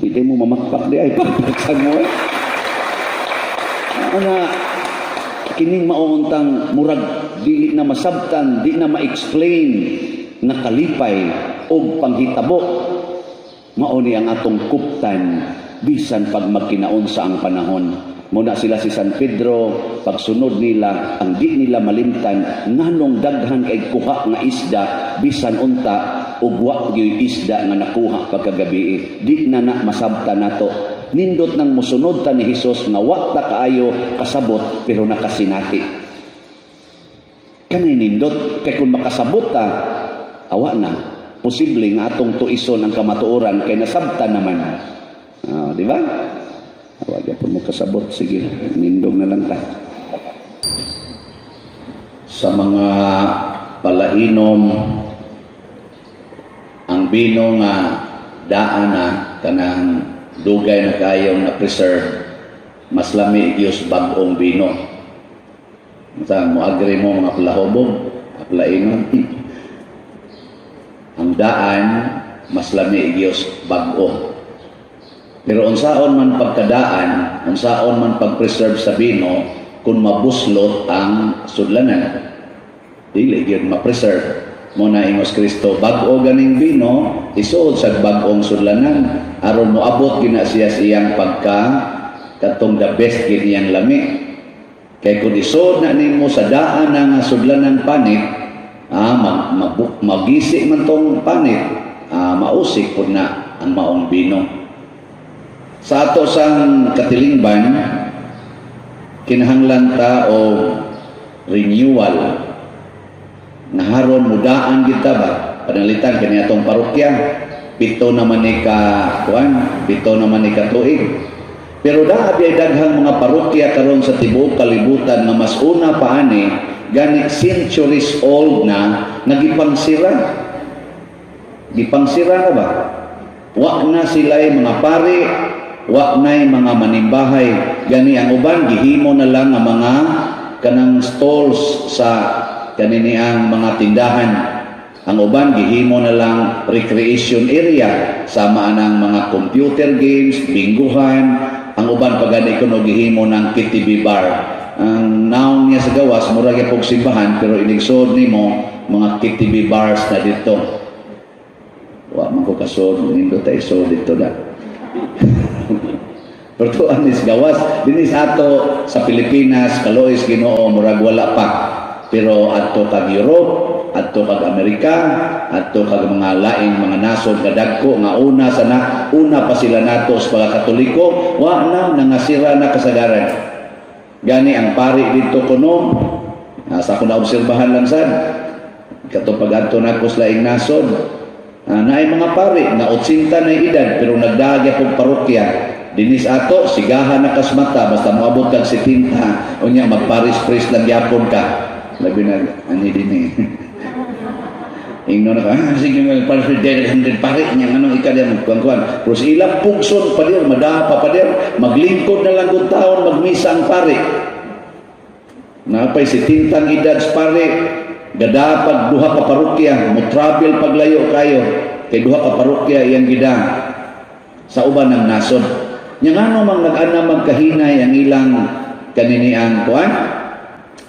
Hindi mo mamakpak di ay pakpaksan mo eh. Ana, kining mauntang murag dili na masabtan, di na ma-explain nga kalipay og panghitabo. Mao ni ang atong kuptan bisan pag magkinaunsa ang panahon. Muna sila si San Pedro, pagsunod nila, ang di nila malimtan, nganong daghan kay kuha nga isda, bisan unta, ug wa gyud isda nga nakuha pagkagabi. Di na na masabta nato. Nindot nang musunod ta ni Hesus nga wa ta kaayo kasabot pero nakasinati. Kanay nindot kay kung makasabot ta, awa na. Posible nga atong tuison ang kamatuoran kay nasabtan naman. Ah, di ba? Awa gyapon mo kasabot, sige, nindog na lang ta. Sa mga palainom, ang bino nga daan na kanang dugay na kayong na preserve, mas lami gyud bag-ong bino. Sa mo agree mo, mga palahubog, palainom? Ang daan, mas lami gyud bag-o. Pero unsaon man pagkadaan, unsaon man pag-preserve sa bino kung mabuslot ang sudlanan? Dili gyud ma-preserve. Mo na ingos Kristo, bag-o ganing bino, isuod sa bag-ong sudlanan aron moabot gina siya sa iyang pagka katong the best gid iyang lami. Kay kung isuod na nimo sa daan na nga sudlanan panit, mag, mag, magisi man tong panit, mausik pud na ang maong bino. Sa ato sang katilingban, kinahanglan ta og renewal. Naharon mudaan kita ba? Panalitan kani atong parokya, 7 naman ni ka kuan, 7 naman ni ka tuig. Pero naa biya daghang mga parokya karon sa tibuok kalibutan nga mas una pa ani, gani centuries old na nagipangsira. Gipangsira na ba? Wa na sila'y mga pari, wa na'y mga manimbahay. Gani ang uban gihimo na lang ang mga kanang stalls sa kaniniang mga tindahan. Ang uban gihimo na lang recreation area sama anang mga computer games, bingguhan. Ang uban pa gani kuno gihimo ng KTV bar. Ang naong niya sa gawas mura gyud pog simbahan, pero iligsood nimo mga KTV bars na dito. Wa man ko kasod, nindot ta isod dito da. Pero tuan is gawas dinis ato sa Pilipinas, kalois Ginoo, murag wala pa. Pero adto kag Europe, adto kag Amerika, adto kag mga laing mga nasod kadagko nga una sa na, una pa sila nato sa pagkakatoliko, wa na nangasira na kasagaran. Gani ang pari dito kuno, sa ako naobserbahan lang sad kato pag-adto nako sa laing nasod, naay mga pari nga 80 na edad pero nagdagya pog parokya. Dinis ato sigahan na kas mata, basta moabot kag 70 unya magparis priest lang gyapon ka, labi na ani dinhi. Ingno na ka, sige nga paris priest, 100 pare nya ngano ika diyan magkuan-kuan. Pero sa ilang pugson pader, madapa pader, maglingkod na lang kung taon magmisa ang pare. Napay 70 edad sa pare, gadapag duha ka parokya, mo travel paglayo kayo, kay duha ka parokya iyang gida sa uban ng nasod. Nya ngano mang nag-ana magkahinay ang ilang kaniniang kuan,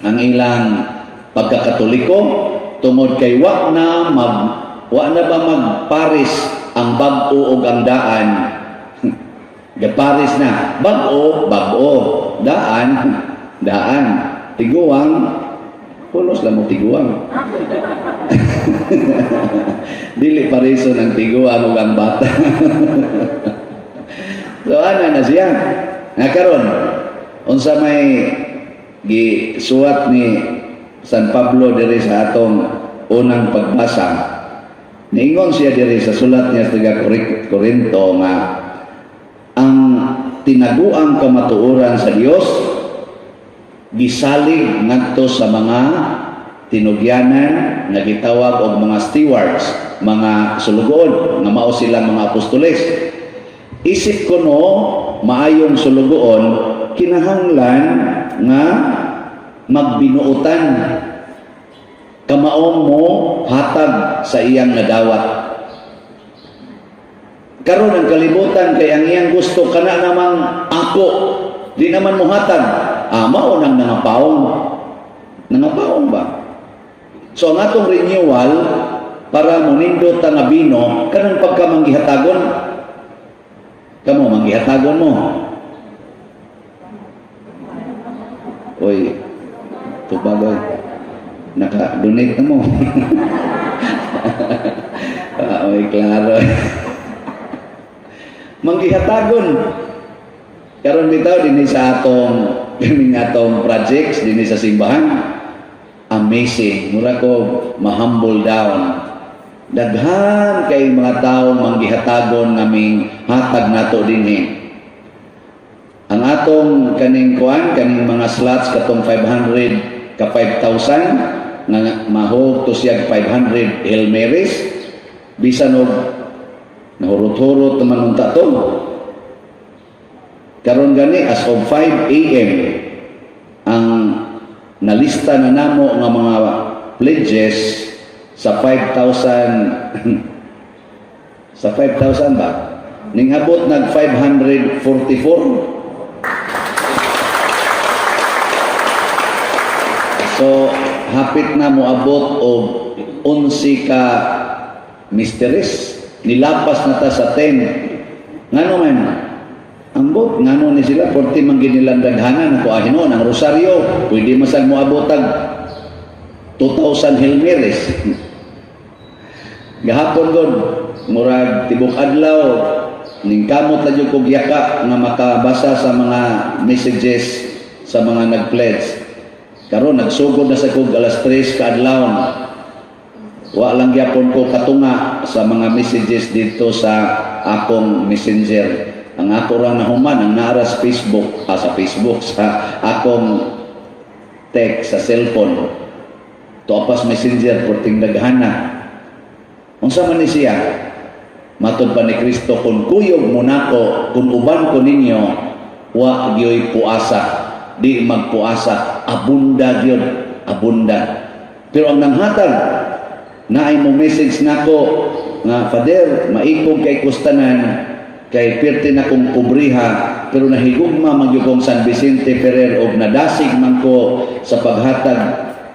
ang ilang pagkakatoliko? Tungod kay wa na ba magparis ang bag-o og ang daan. Gaparis na bag-o, bag-o, daan, daan, tiguang, pulos lang mo tiguang. Dili parison ang tiguang ug ang bata. So ana na siya. Nga karon unsa may gisuwat ni San Pablo diri sa atong unang pagbasa? Niingon siya diri sa sulat niya sa taga Korinto nga ang tinaguang kamatuoran sa Dios gisalig ngadto sa mga tinugyanan nga gitawag og mga stewards, mga sulugoon nga mao sila mga apostoles. Isip kuno maayong sulugoon, kinahanglan nga magbinuotan, kamaong mo hatag sa iyang nadawat. Karon ang kalibutan kay ang iyang gusto kana namang ako, di naman mohatag. Mao nang nangapaong. Nangapaong ba? So ang atong renewal para monindot ta nga bino kanang pagkamanggihatagon. Kamo, manggihatagon mo. Oy, tubagoy. Naka-donate na mo. Ah, oy, klaro. Manggihatagon. Karon bitaw dinhi sa atong kining atong projects dinhi sa simbahan. Amazing. Mura ko ma-humble down. Daghan kay mga tawo manggihatagon naming hatag nato dinhi. Ang atong kaning kuan, kaning mga slots katong 500 ka 5,000 nga mahog to siya 500 Hail Marys, bisan og nahurot-hurot naman unta to. Karon gani, as of 5 a.m., ang nalista na namo nga mga pledges sa 5,000, sa 5,000 ba ning habot nag 544. So hapit na moabot og 11 ka mysteries. Nilapas na ta sa 10. Ngano man ambot, ngano ni sila porti man ginilang daghanan ako ahinon ang rosaryo, pwede masag moabot tag 2,000 Hail Marys. Gahapon god, murag tibok adlaw ning kamot na jud kog yaka nga makabasa sa mga messages sa mga nag-pledge. Karon nagsugod na sa kog alas 3 kaadlawon. Wa lang gyapon ko katunga sa mga messages dito sa akong Messenger. Ang ako ra nahuman ang naara sa Facebook, sa Facebook, sa akong text sa cellphone. Tuapas Messenger perting daghana. Unsa man ni siya? Matod pa ni Kristo, kung kuyog mo nako, kung uban ko ninyo, wa gyoy puasa. Di magpuasa, abunda gyud, abunda. Pero ang nanghatag, naay mo message nako nga, "Father, maikog kay kustanan kay pirti na kong pobriha, pero nahigugma man gyud kong San Vicente Ferrer og nadasig man ko sa paghatag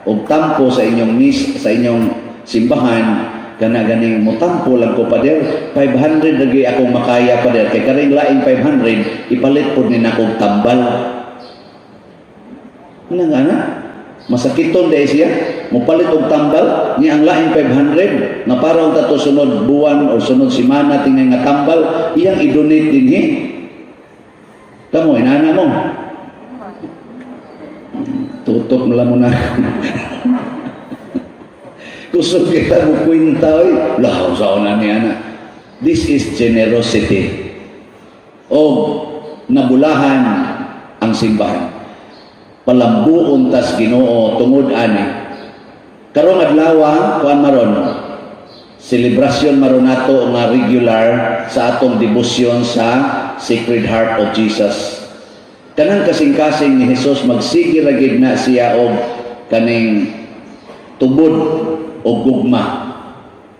og tampo sa inyong mis sa inyong simbahan. Kana ganing motampo lang ko, Father, 500 lagi akong makaya, Father, kay karing laing 500 ipalit pod ni nakog tambal." Ano nga na? Masakiton dahil siya. Mupalit og tambal, niya ang laing 500, nga para og tato sunod buwan o sunod simana tingnan nga tambal, iyang i-donate dinhi. Kamo, inana mo. Tutok mo lang muna. Kusog kita mo kwenta, oy. Lahaw sa una niya na. This is generosity. O nabulahan ang simbahan. Palambuon tas Ginoo tungod ani. Karong adlaw, kuan maron, selebrasyon maron nato nga regular sa atong debosyon sa Sacred Heart of Jesus. Kanang kasing-kasing ni Jesus, magsige ra gid na siya og kaning tubod og gugma.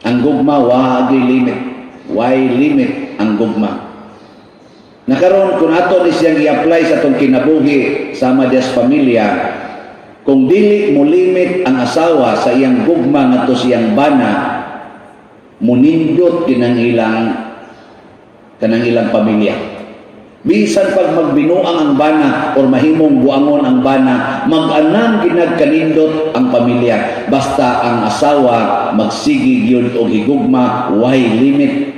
Ang gugma wa limit. Why limit ang gugma? Nakaron kung ato ni siyang i-apply sa atong kinabuhi sama dias pamilya, kung dili mo limit ang asawa sa iyang gugma ngadto siyang bana, munindot kinang ilang kanang ilang pamilya. Bisan pag magbinuang ang bana or mahimong buangon ang bana, mag-anang ginagkanindot ang pamilya. Basta ang asawa magsige gyud og higugma, why limit?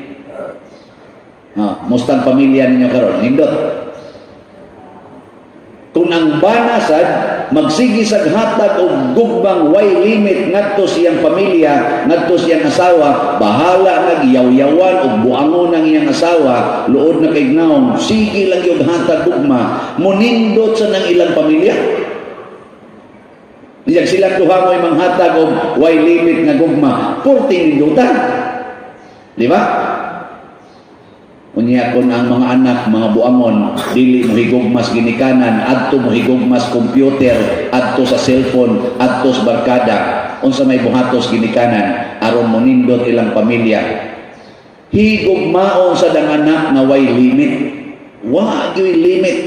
Ha, mustang pamilya ninyo karon, nindot. Kung ang bana sad magsige sa hatag og gugmang way limit ngadto siyang pamilya, ngadto siyang asawa, bahala nag yaw-yawan og buangon ang iyang asawa, luod na kay naong, sige lang yung hatag gugma, munindot sa nang ilang pamilya. Iyang silang duha mo'y manghatag og way limit nga gugma, purting nindutan. Di ba? Unya kung ang mga anak, mga buangon, dili mo higugmas ginikanan, adto mo higugmas computer, adto sa cellphone, adto sa barkada, unsa may buhatos ginikanan aron mo nindot ilang pamilya? Higugmaon sa dang anak nga way limit. Wa gyuy limit.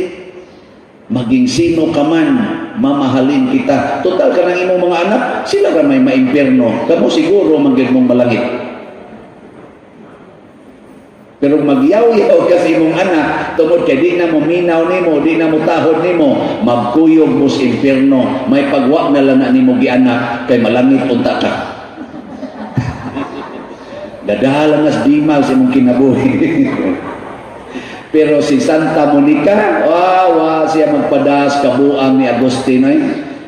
Maging sino ka man, mamahalin kita. Total kanang imong mga anak, sila ra may maimpierno. Kamo siguro man gyud mong malangit. Pero magyaw-yaw ka sa imong anak tungod kay di na mo minaw nimo, di na mo tahod nimo, magkuyog mo sa impierno, may pagwa na lang na nimo gianak kay malangit unta ka. Dadahala nga sa dimal sa imong kinabuhi. Pero si Santa Monica, wa siya magpadas kabuang ni Agustin ay.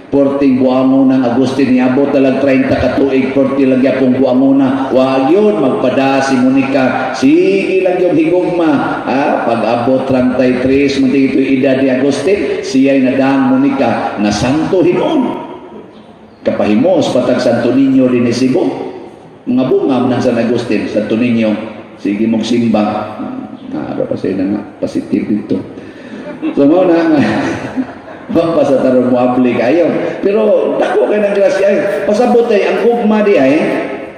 Porting buangon ng Agustin niabot talag 30 ka tuig, porti lang gyapong buangon na. Wa yun magpadas si Monica. Sige lang yung higugma. Ah, pag-abot 33 man ito edad ni Agustin, siya'y nadang Monica na santo hinon. Kapahimos patag Santo Niño din ni Cebu. Mga bunga man ng San Agustin, Santo Niño, sige mong simba. Naara pa sa'yo na nga, positive dito. So mo na nga, wa pa sa tarong mo abli kayo. Pero dako kay ng grasya ay. Pasabot ay, ang gugma di ay,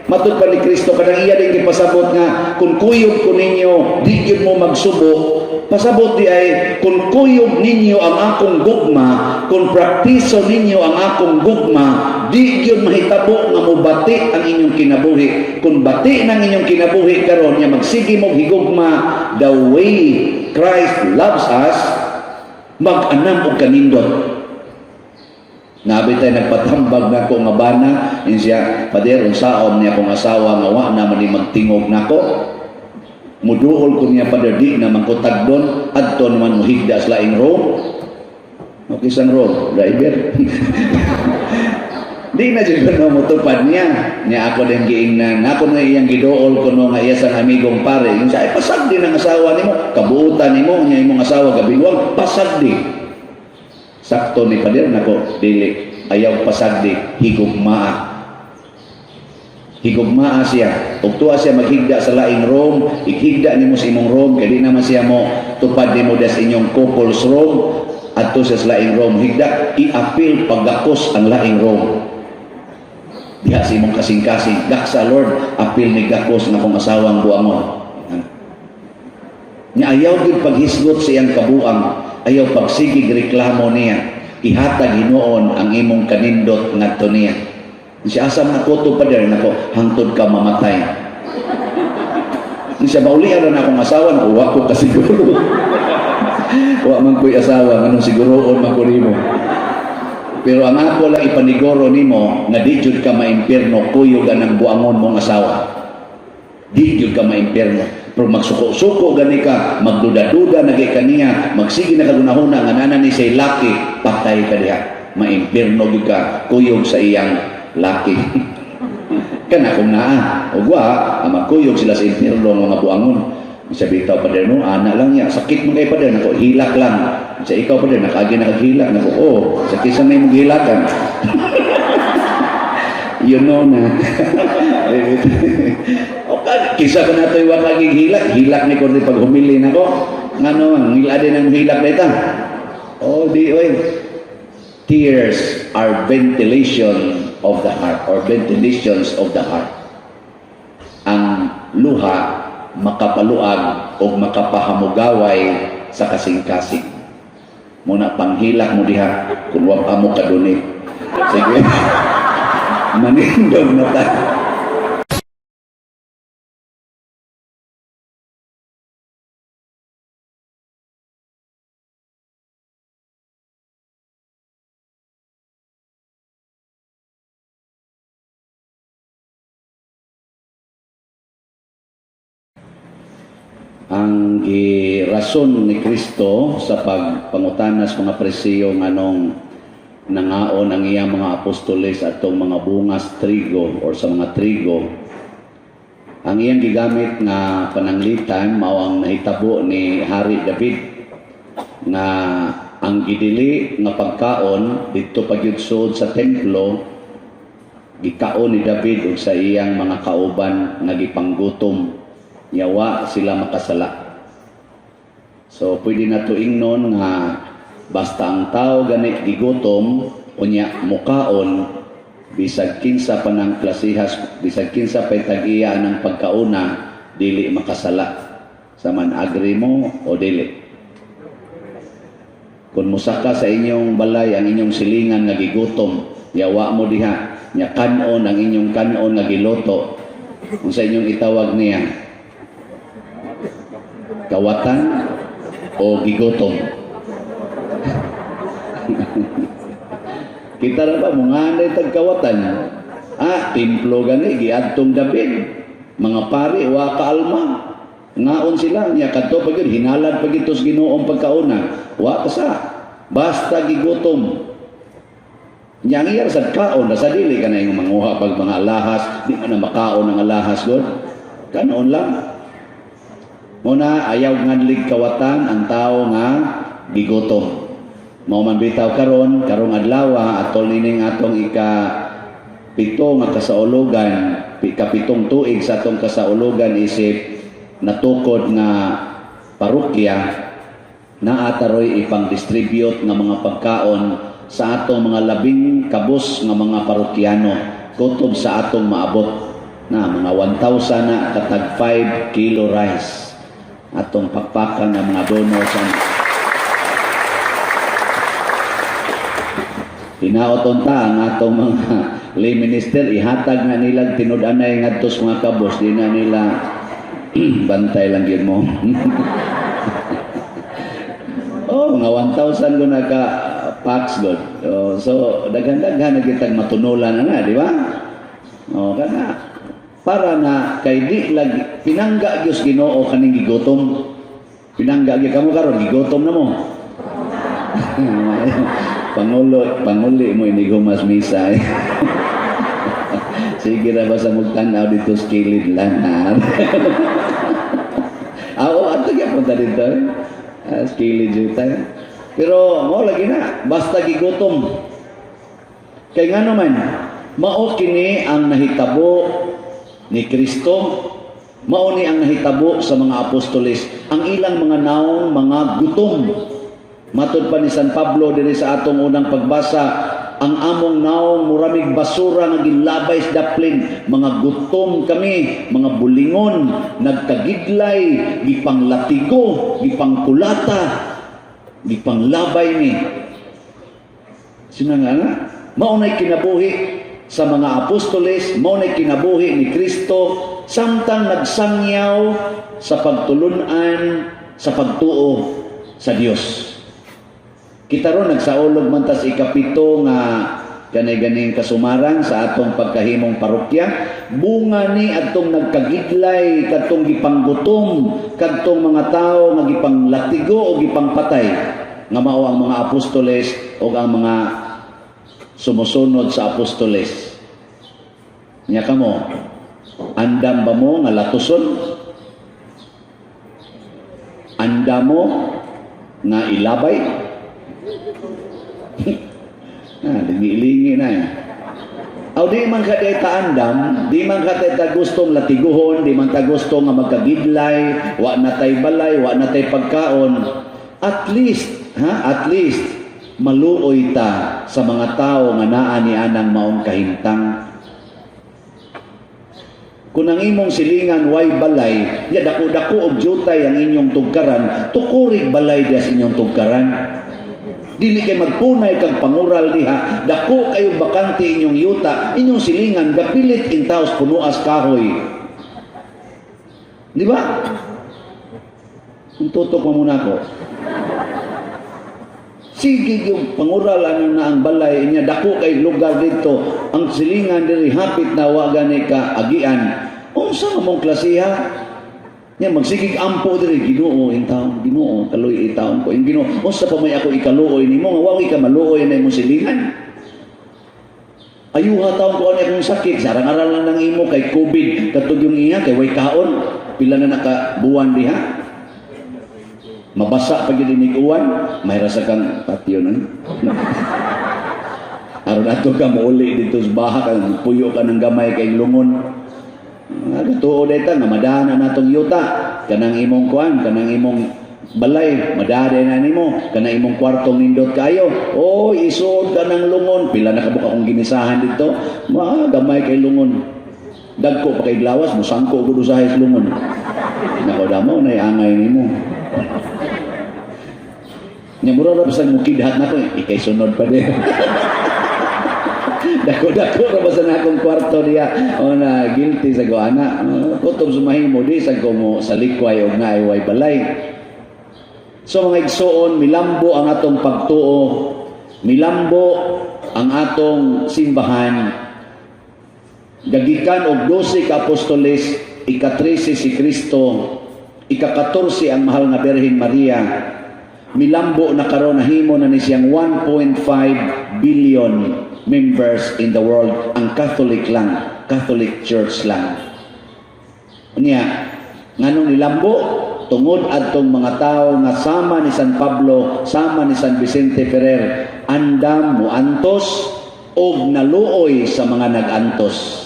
matud pa ni Kristo, kanang iya din gipasabot nga, kung kuyog ko ninyo, di gyud mo magsubo. Pasabot di ay, kung kuyog ninyo ang akong gugma, kung praktiso ninyo ang akong gugma, di gyud mahitabo nga mobati ang inyong kinabuhi. Kung bati ng inyong kinabuhi karon nya magsige mo higugma the way Christ loves us, mag-anam og kanindot. Nabi tayo nagpatambag na ko nga bana, yun siya, "Pader, unsaon niya akong asawa nga wa na man ni magtingog nako? Muduol ko niya, pader, di na man ko tagdon, adto naman muhigda sa laing room." Okay, isang room, driver. Di na jud ko motupad niya. Niya ako din giingnan. Ako na iyang giduol ko no nga iya sang amigong pare. Yung siya, ay pasag din ang asawa nimo. Kabuutan nimo, niya imong asawa gabiluwag, pasag di. Sakto ni pader nako, dili. Ayaw pasagdi, higugmaa. Higugmaa siya. Ug tuwa siya maghigda sa laing room, ighigda nimo sa imong room, kay di naman siya mo tupad nimo sa inyong couples room, adto siya sa laing room higda, i-apil paggakos ang laing room. Diha sa imong kasing-kasing, "Gaksa Lord, apil ni gakos nga akong asawang buangon." Nya ayaw gyud paghisgot sa iyang kabuang, ayaw pagsigig reklamo niya. Ihatag hinuon ang imong kanindot ngadto niya. Siya, "Asa man ako to, pader?" "Nako, hangtod ka mamatay." Siya, "Baulian na akong asawa?" "Nako, wa ko kasiguro. Wa man ko'y asawa, nganong siguroon man ko nimo? Pero ang ako lang ipaniguro nimo nga di jud ka maimpierno kuyog ang buangon mong asawa. Di jud ka maimpierno. Pero magsuko-suko gani ka, magduda-duda na kay kaniya, magsige na kagunahuna nga nana ni say laki, patay ka diha. Maimpierno gyud ka kuyog sa iyang laki." Kana kung naa ug wa ang magkuyog sila sa impierno ng mga buangon. Sa bitaw, "Pader no, ana lang niya. Sakit mo kay, pader." "Nako, hilak lang." Sa ikaw, "Pader, nakaagi na kag hilak." "Nako, oh, sakit sa may mong hilakan." You know na. Okay, kisa ko na ito'y wakagig hilak. Hilak ni ko pag humili na ko. Ngano, ngila din ang hilak na ita. Oh, di, oy. Tears are ventilation of the heart or ventilations of the heart. Ang luha makapaluag o makapahamugaway sa kasing-kasing. Muna panghilak mo diha kung wa pa mo kadunit. Sige. Manindog na tayo. Ang girason ni Kristo sa pagpangutana sa mga Parisiyo nganong nangaon ang iyang mga apostoles atong mga bungas trigo or sa mga trigo, ang iyang gigamit nga pananglitan mao ang nahitabo ni Hari David nga ang gidili nga pagkaon didto pa gyud sud sa templo, gikaon ni David ug sa iyang mga kauban nga gipanggutom, yawa sila makasala. So pwede na to ingnon nga basta ang tao gani gigutom unya mukaon bisag kinsa pa ng klasihas, bisag kinsa pa'y tag-iya ng pagkauna, dili makasala. Sa man, agree mo o dili? Kung musaka sa inyong balay ang inyong silingan nga gigutom, yawa mo diha, nya kanon ang inyong kanon nga giluto, kung sa inyong itawag niya? Kawatan o gigutom? Kita ra ba mga tag kawatan? Ah, templo gani giadtong David. Mga pari wa kaalma. Ngaon sila nya kadto pa gyud hinalad pa gyud sa Ginoong pagkauna. Wa ka sa basta gigutom. Nya ang iyar sad kaon sa dili ka na imong manguha pag mga alahas, di man na makaon ang alahas god. Kanon lang. Muna ayaw nganlig kawatan ang tao nga gigutom. Mao man bitaw karon, karong adlaw, atol nining atong ika-7 nga kasaulugan, 7 tuig sa atong kasaulugan isip natukod nga parokya, naa taroy ipang-distribute nga mga pagkaon sa atong mga labing kabus nga mga parokyano kutob sa atong maabot na mga 1,000 na katag 5 kilo rice atong pakpakan ng mga donors. Ang hinaoton ta ang atong mga lay minister, ihatag na nilang tinud-anay ngadto sa mga kabos, di na nila bantay lang gyud mo. Oh, mga 1,000 ko naka packs god. Oh, so daghan-daghan na kitag matunulan na na, di ba? Oh, kana para na kay di lagi pinangga gyud Ginoo kaning gigutom. Pinangga gyud kamo karon, gigutom na mo. Pangulo, panguli mo inig humas misa. Eh. Sige ra ba sa magtanaw dito sa kilid lang ha. Ah, oo, ato gyapon ta dito. Eh. Ah, sa kilid jud tayo. Pero mo lagi na, basta gigutom. Kay ngano man, mao kini ang nahitabo ni Kristo, mao ni ang nahitabo sa mga apostoles, ang ilang mga naong mga gutom. Matod pa ni San Pablo diri sa atong unang pagbasa, ang among naong muramig basura nga gilabay sa daplin, mga gutom kami, mga bulingon, nagkagidlay, gipanglatigo, gipangkulata, gipanglabay ni. Sino nga nga? Mao na'y kinabuhi sa mga apostoles, mao na'y kinabuhi ni Kristo samtang nagsangyaw sa pagtulunan sa pagtuo sa Dios. Kita ron nagsaulog man tas 7 nga kanay ganing kasumarang sa atong pagkahimong parokya, bunga ni adtong nagkagidlay, kadtong gipanggutom, kadtong mga tawo nga gipanglatigo o gipangpatay, nga mao ang mga apostoles o ang mga sumusunod sa apostoles. Nya kamo, andam ba mo nga latuson? Andam mo nga ilabay? Ah, lingi-lingi na eh. Aw di man ka di ta andam, di man ka ta gustong latiguhon, di man ta gusto nga magkagidlay, wa na tay balay, wa na tay pagkaon. At least, ha? At least maluoy ta sa mga tao nga naa ni anang maong kahimtang. Kung ang imong silingan way balay, ya dako-dako og jutay ang inyong tugkaran, tukurig balay diya sa inyong tugkaran. Dili kay magpunay kag pangural diha, dako kayo bakante inyong yuta, inyong silingan gapilit intaws punuas kahoy. Di ba? Kung tutok mo muna ako. Sige yung pangural ang naang balay niya, dako kay lugar dito, ang silingan diri hapit na wa gani ka agian. Unsa nga mong klasiha? Nya magsigig ampo diri, Ginoo in taon, Ginoo kaluoy taon ko. Yung Ginoo, unsa pa may ako ikaluoy nimo nga wa ka maluoy na imong silingan? Ayuha taon ko ani akong sakit, sarang-aral lang ng imo kay COVID katug yung iya kay way kaon, pila na naka buwan diha. Mabasa pa gyud inig uwan, may rasa kang patio nun. Aron ato ka mouli dito sa baha ka, puyo ka ng gamay kay lungon. Tuo dayta nga madana natong yuta, kanang imong kuan, kanang imong balay, madada na nimo, kanang imong kwartong nindot kayo. Oh, isuod ka ng lungon, pila na kabuk akong ginisahan dito, ma gamay kay lungon. Dagko pa kay lawas, musangko gud usahay sa lungon. Nako damo nay angay nimo. Nya mura ra bisag mukidhat nako, ikay sunod pa din. Dako-dako ra ba sa na akong kwarto diya. O na guilty sa ko ana. Kutob sumahimo di sa ko mo sa likway og naay way balay. So mga igsoon, milambo ang atong pagtuo, milambo ang atong simbahan. Gagikan og 12 ka apostoles, ika-13 si Kristo, ika-14 ang mahal nga Birhen Maria. Milambo na karon, nahimo na ni siyang 1.5 billion members in the world ang Catholic lang, Catholic Church lang. Unya, nganong nilambo? Tungod adtong mga tao nga sama ni San Pablo, sama ni San Vicente Ferrer, andam muantos og naluoy sa mga nag-antos.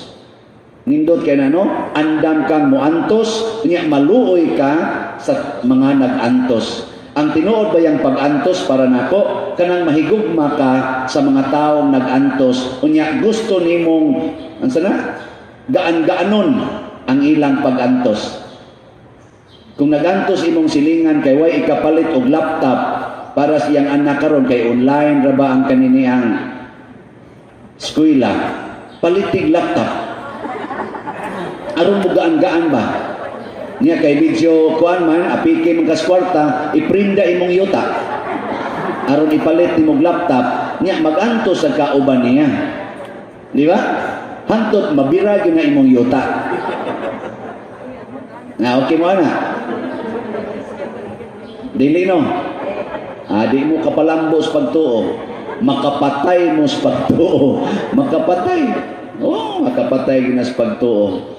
Nindot kay na, no? Andam kang muantos, unya maluoy ka sa mga nag-antos. Ang tinuod ba yung pag-antos para nako kanang mahigugma ka sa mga taong nag-antos, unya gusto nimong ansa na gaan-gaanon ang ilang pag-antos. Kung nagantos imong silingan kay way ikapalit og laptop para sa iyang anak karon kay online ra ba ang kaniniyang eskwela, palitig laptop aron mo gaan-gaan ba niya. Kay medyo kuan man, apike man kas kwarta, iprinda imong yuta aron ipalit nimong laptop niya, magantos sa kauban niya, di ba? Hantot mabira gyud na imong yuta na. Okay mo ana? Dili, no? Ah, di mo kapalambo sa pagtuo. Makapatay mo sa pagtuo. Makapatay. Oh, makapatay gina sa pagtuo.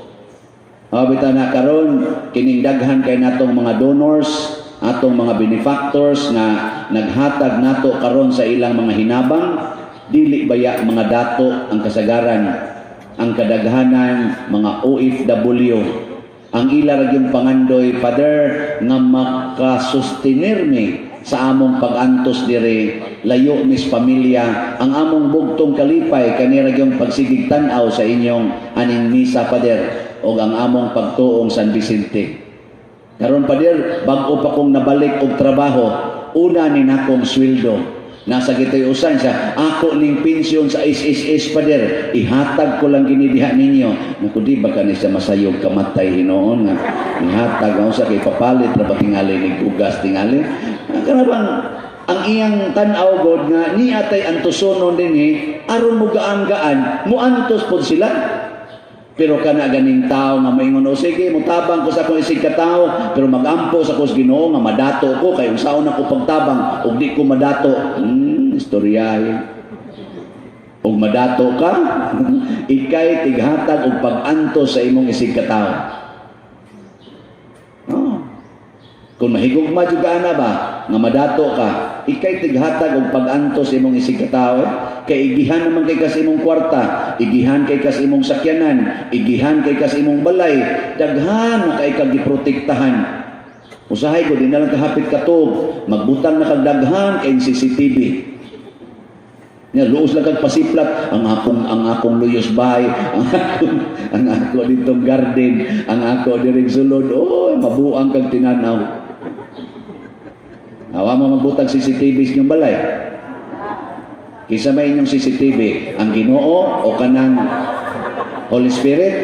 Ah, bitaw na karon kining daghan kay natong mga donors, atong mga benefactors nga naghatag nato karon sa ilang mga hinabang, dili baya mga dato ang kasagaran, ang kadaghanan mga OFW. Ang ila ra gyung pangandoy, "Father, nga makasustenir mi sa among pag-antos dire, layo mis pamilya. Ang among bugtong kalipay kani ra gyung pagsigig tan-aw sa inyong aning misa, Father, og ang among pagtuong San Vicente. Karon, Father, bag-o pa kong nabalik og trabaho, una ni nakong sweldo. Nasa gito'y usan siya, ako ning pensyon sa SSS, Father, ihatag ko lang gini diha ninyo." Naku, di ba kani siya masayog kamatay hinoon nga ihatag ang usa kay papalit ra ba tingali ni bugas tingali. Kana bang ang iyang tan-aw god nga niya tay antusonon dinhi aron mo gaan-gaan, muantos pod sila. Pero kana ganing tao nga maingon, "O sige, mutabang ko sa akong isig ka tao, pero magampo sa ko sa Ginoo nga madato ko kay unsaon ako pagtabang ug di ko madato?" Istoryahe. Ug madato ka, ikay tighatag og pag-antos sa imong isig ka tao. Oh. Kung mahigugma jud ka ana ba nga madato ka, ikay tighatag og pag-antos sa imong isig ka tao, eh. Kay igihan naman kay kas imong kwarta, igihan kay kas imong sakyanan, igihan kay kas imong balay, daghan na kay kag giprotektahan. Usahay ko di na lang kahapit katog, magbutang na kag daghan kay CCTV. Nya luos lang kag pasiplat ang akong luyos bahay, ang ako ditong garden, ang ako diring sulod, oh, mabuang kag tinanaw. Awa mo magbutang CCTV sa inyong balay. Kinsa may inyong CCTV, ang Ginoo o kanang Holy Spirit?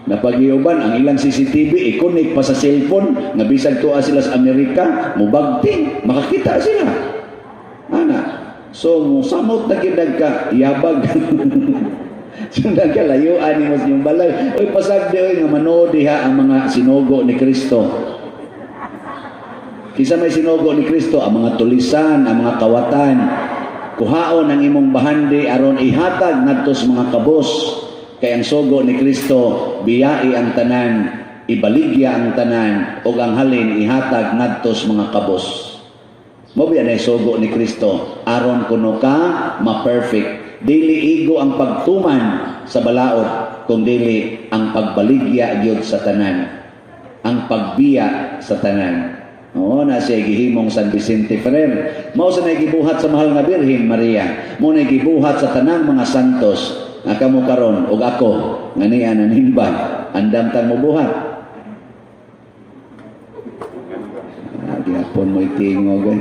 Napagiuban ang ilang CCTV i-connect pa sa cellphone nga bisag tuwa sila sa Amerika, mubagting makakita sila. Ana. So musamot na gyud ka yabag. So nagkalayuan nimo sa inyong balay. Oy, pasagdi oy nga manood diha ang mga sinugo ni Kristo. Kinsa may sinugo ni Kristo? Ang mga tulisan, ang mga kawatan. Kuhaon ang imong bahandi aron ihatag ngadto sa mga kabos. Kay ang sugo ni Kristo, biyai ang tanan, ibaligya ang tanan, ug ang halin ihatag ngadto sa mga kabos. Mo biya na sugo ni Kristo aron kuno ka ma-perfect. Dili igo ang pagtuman sa balaod kung dili ang pagbaligya gyud sa tanan. Ang pagbiya sa tanan. Oo, na siya gihimong San Vicente Ferrer. Mao sa gibuhat sa mahal nga Birhen Maria. Mao na gibuhat sa tanang mga santos. Nga kamo karon ug ako nga niya nanimba, andam tang mobuhat. Ah, gihapon mo itingog eh.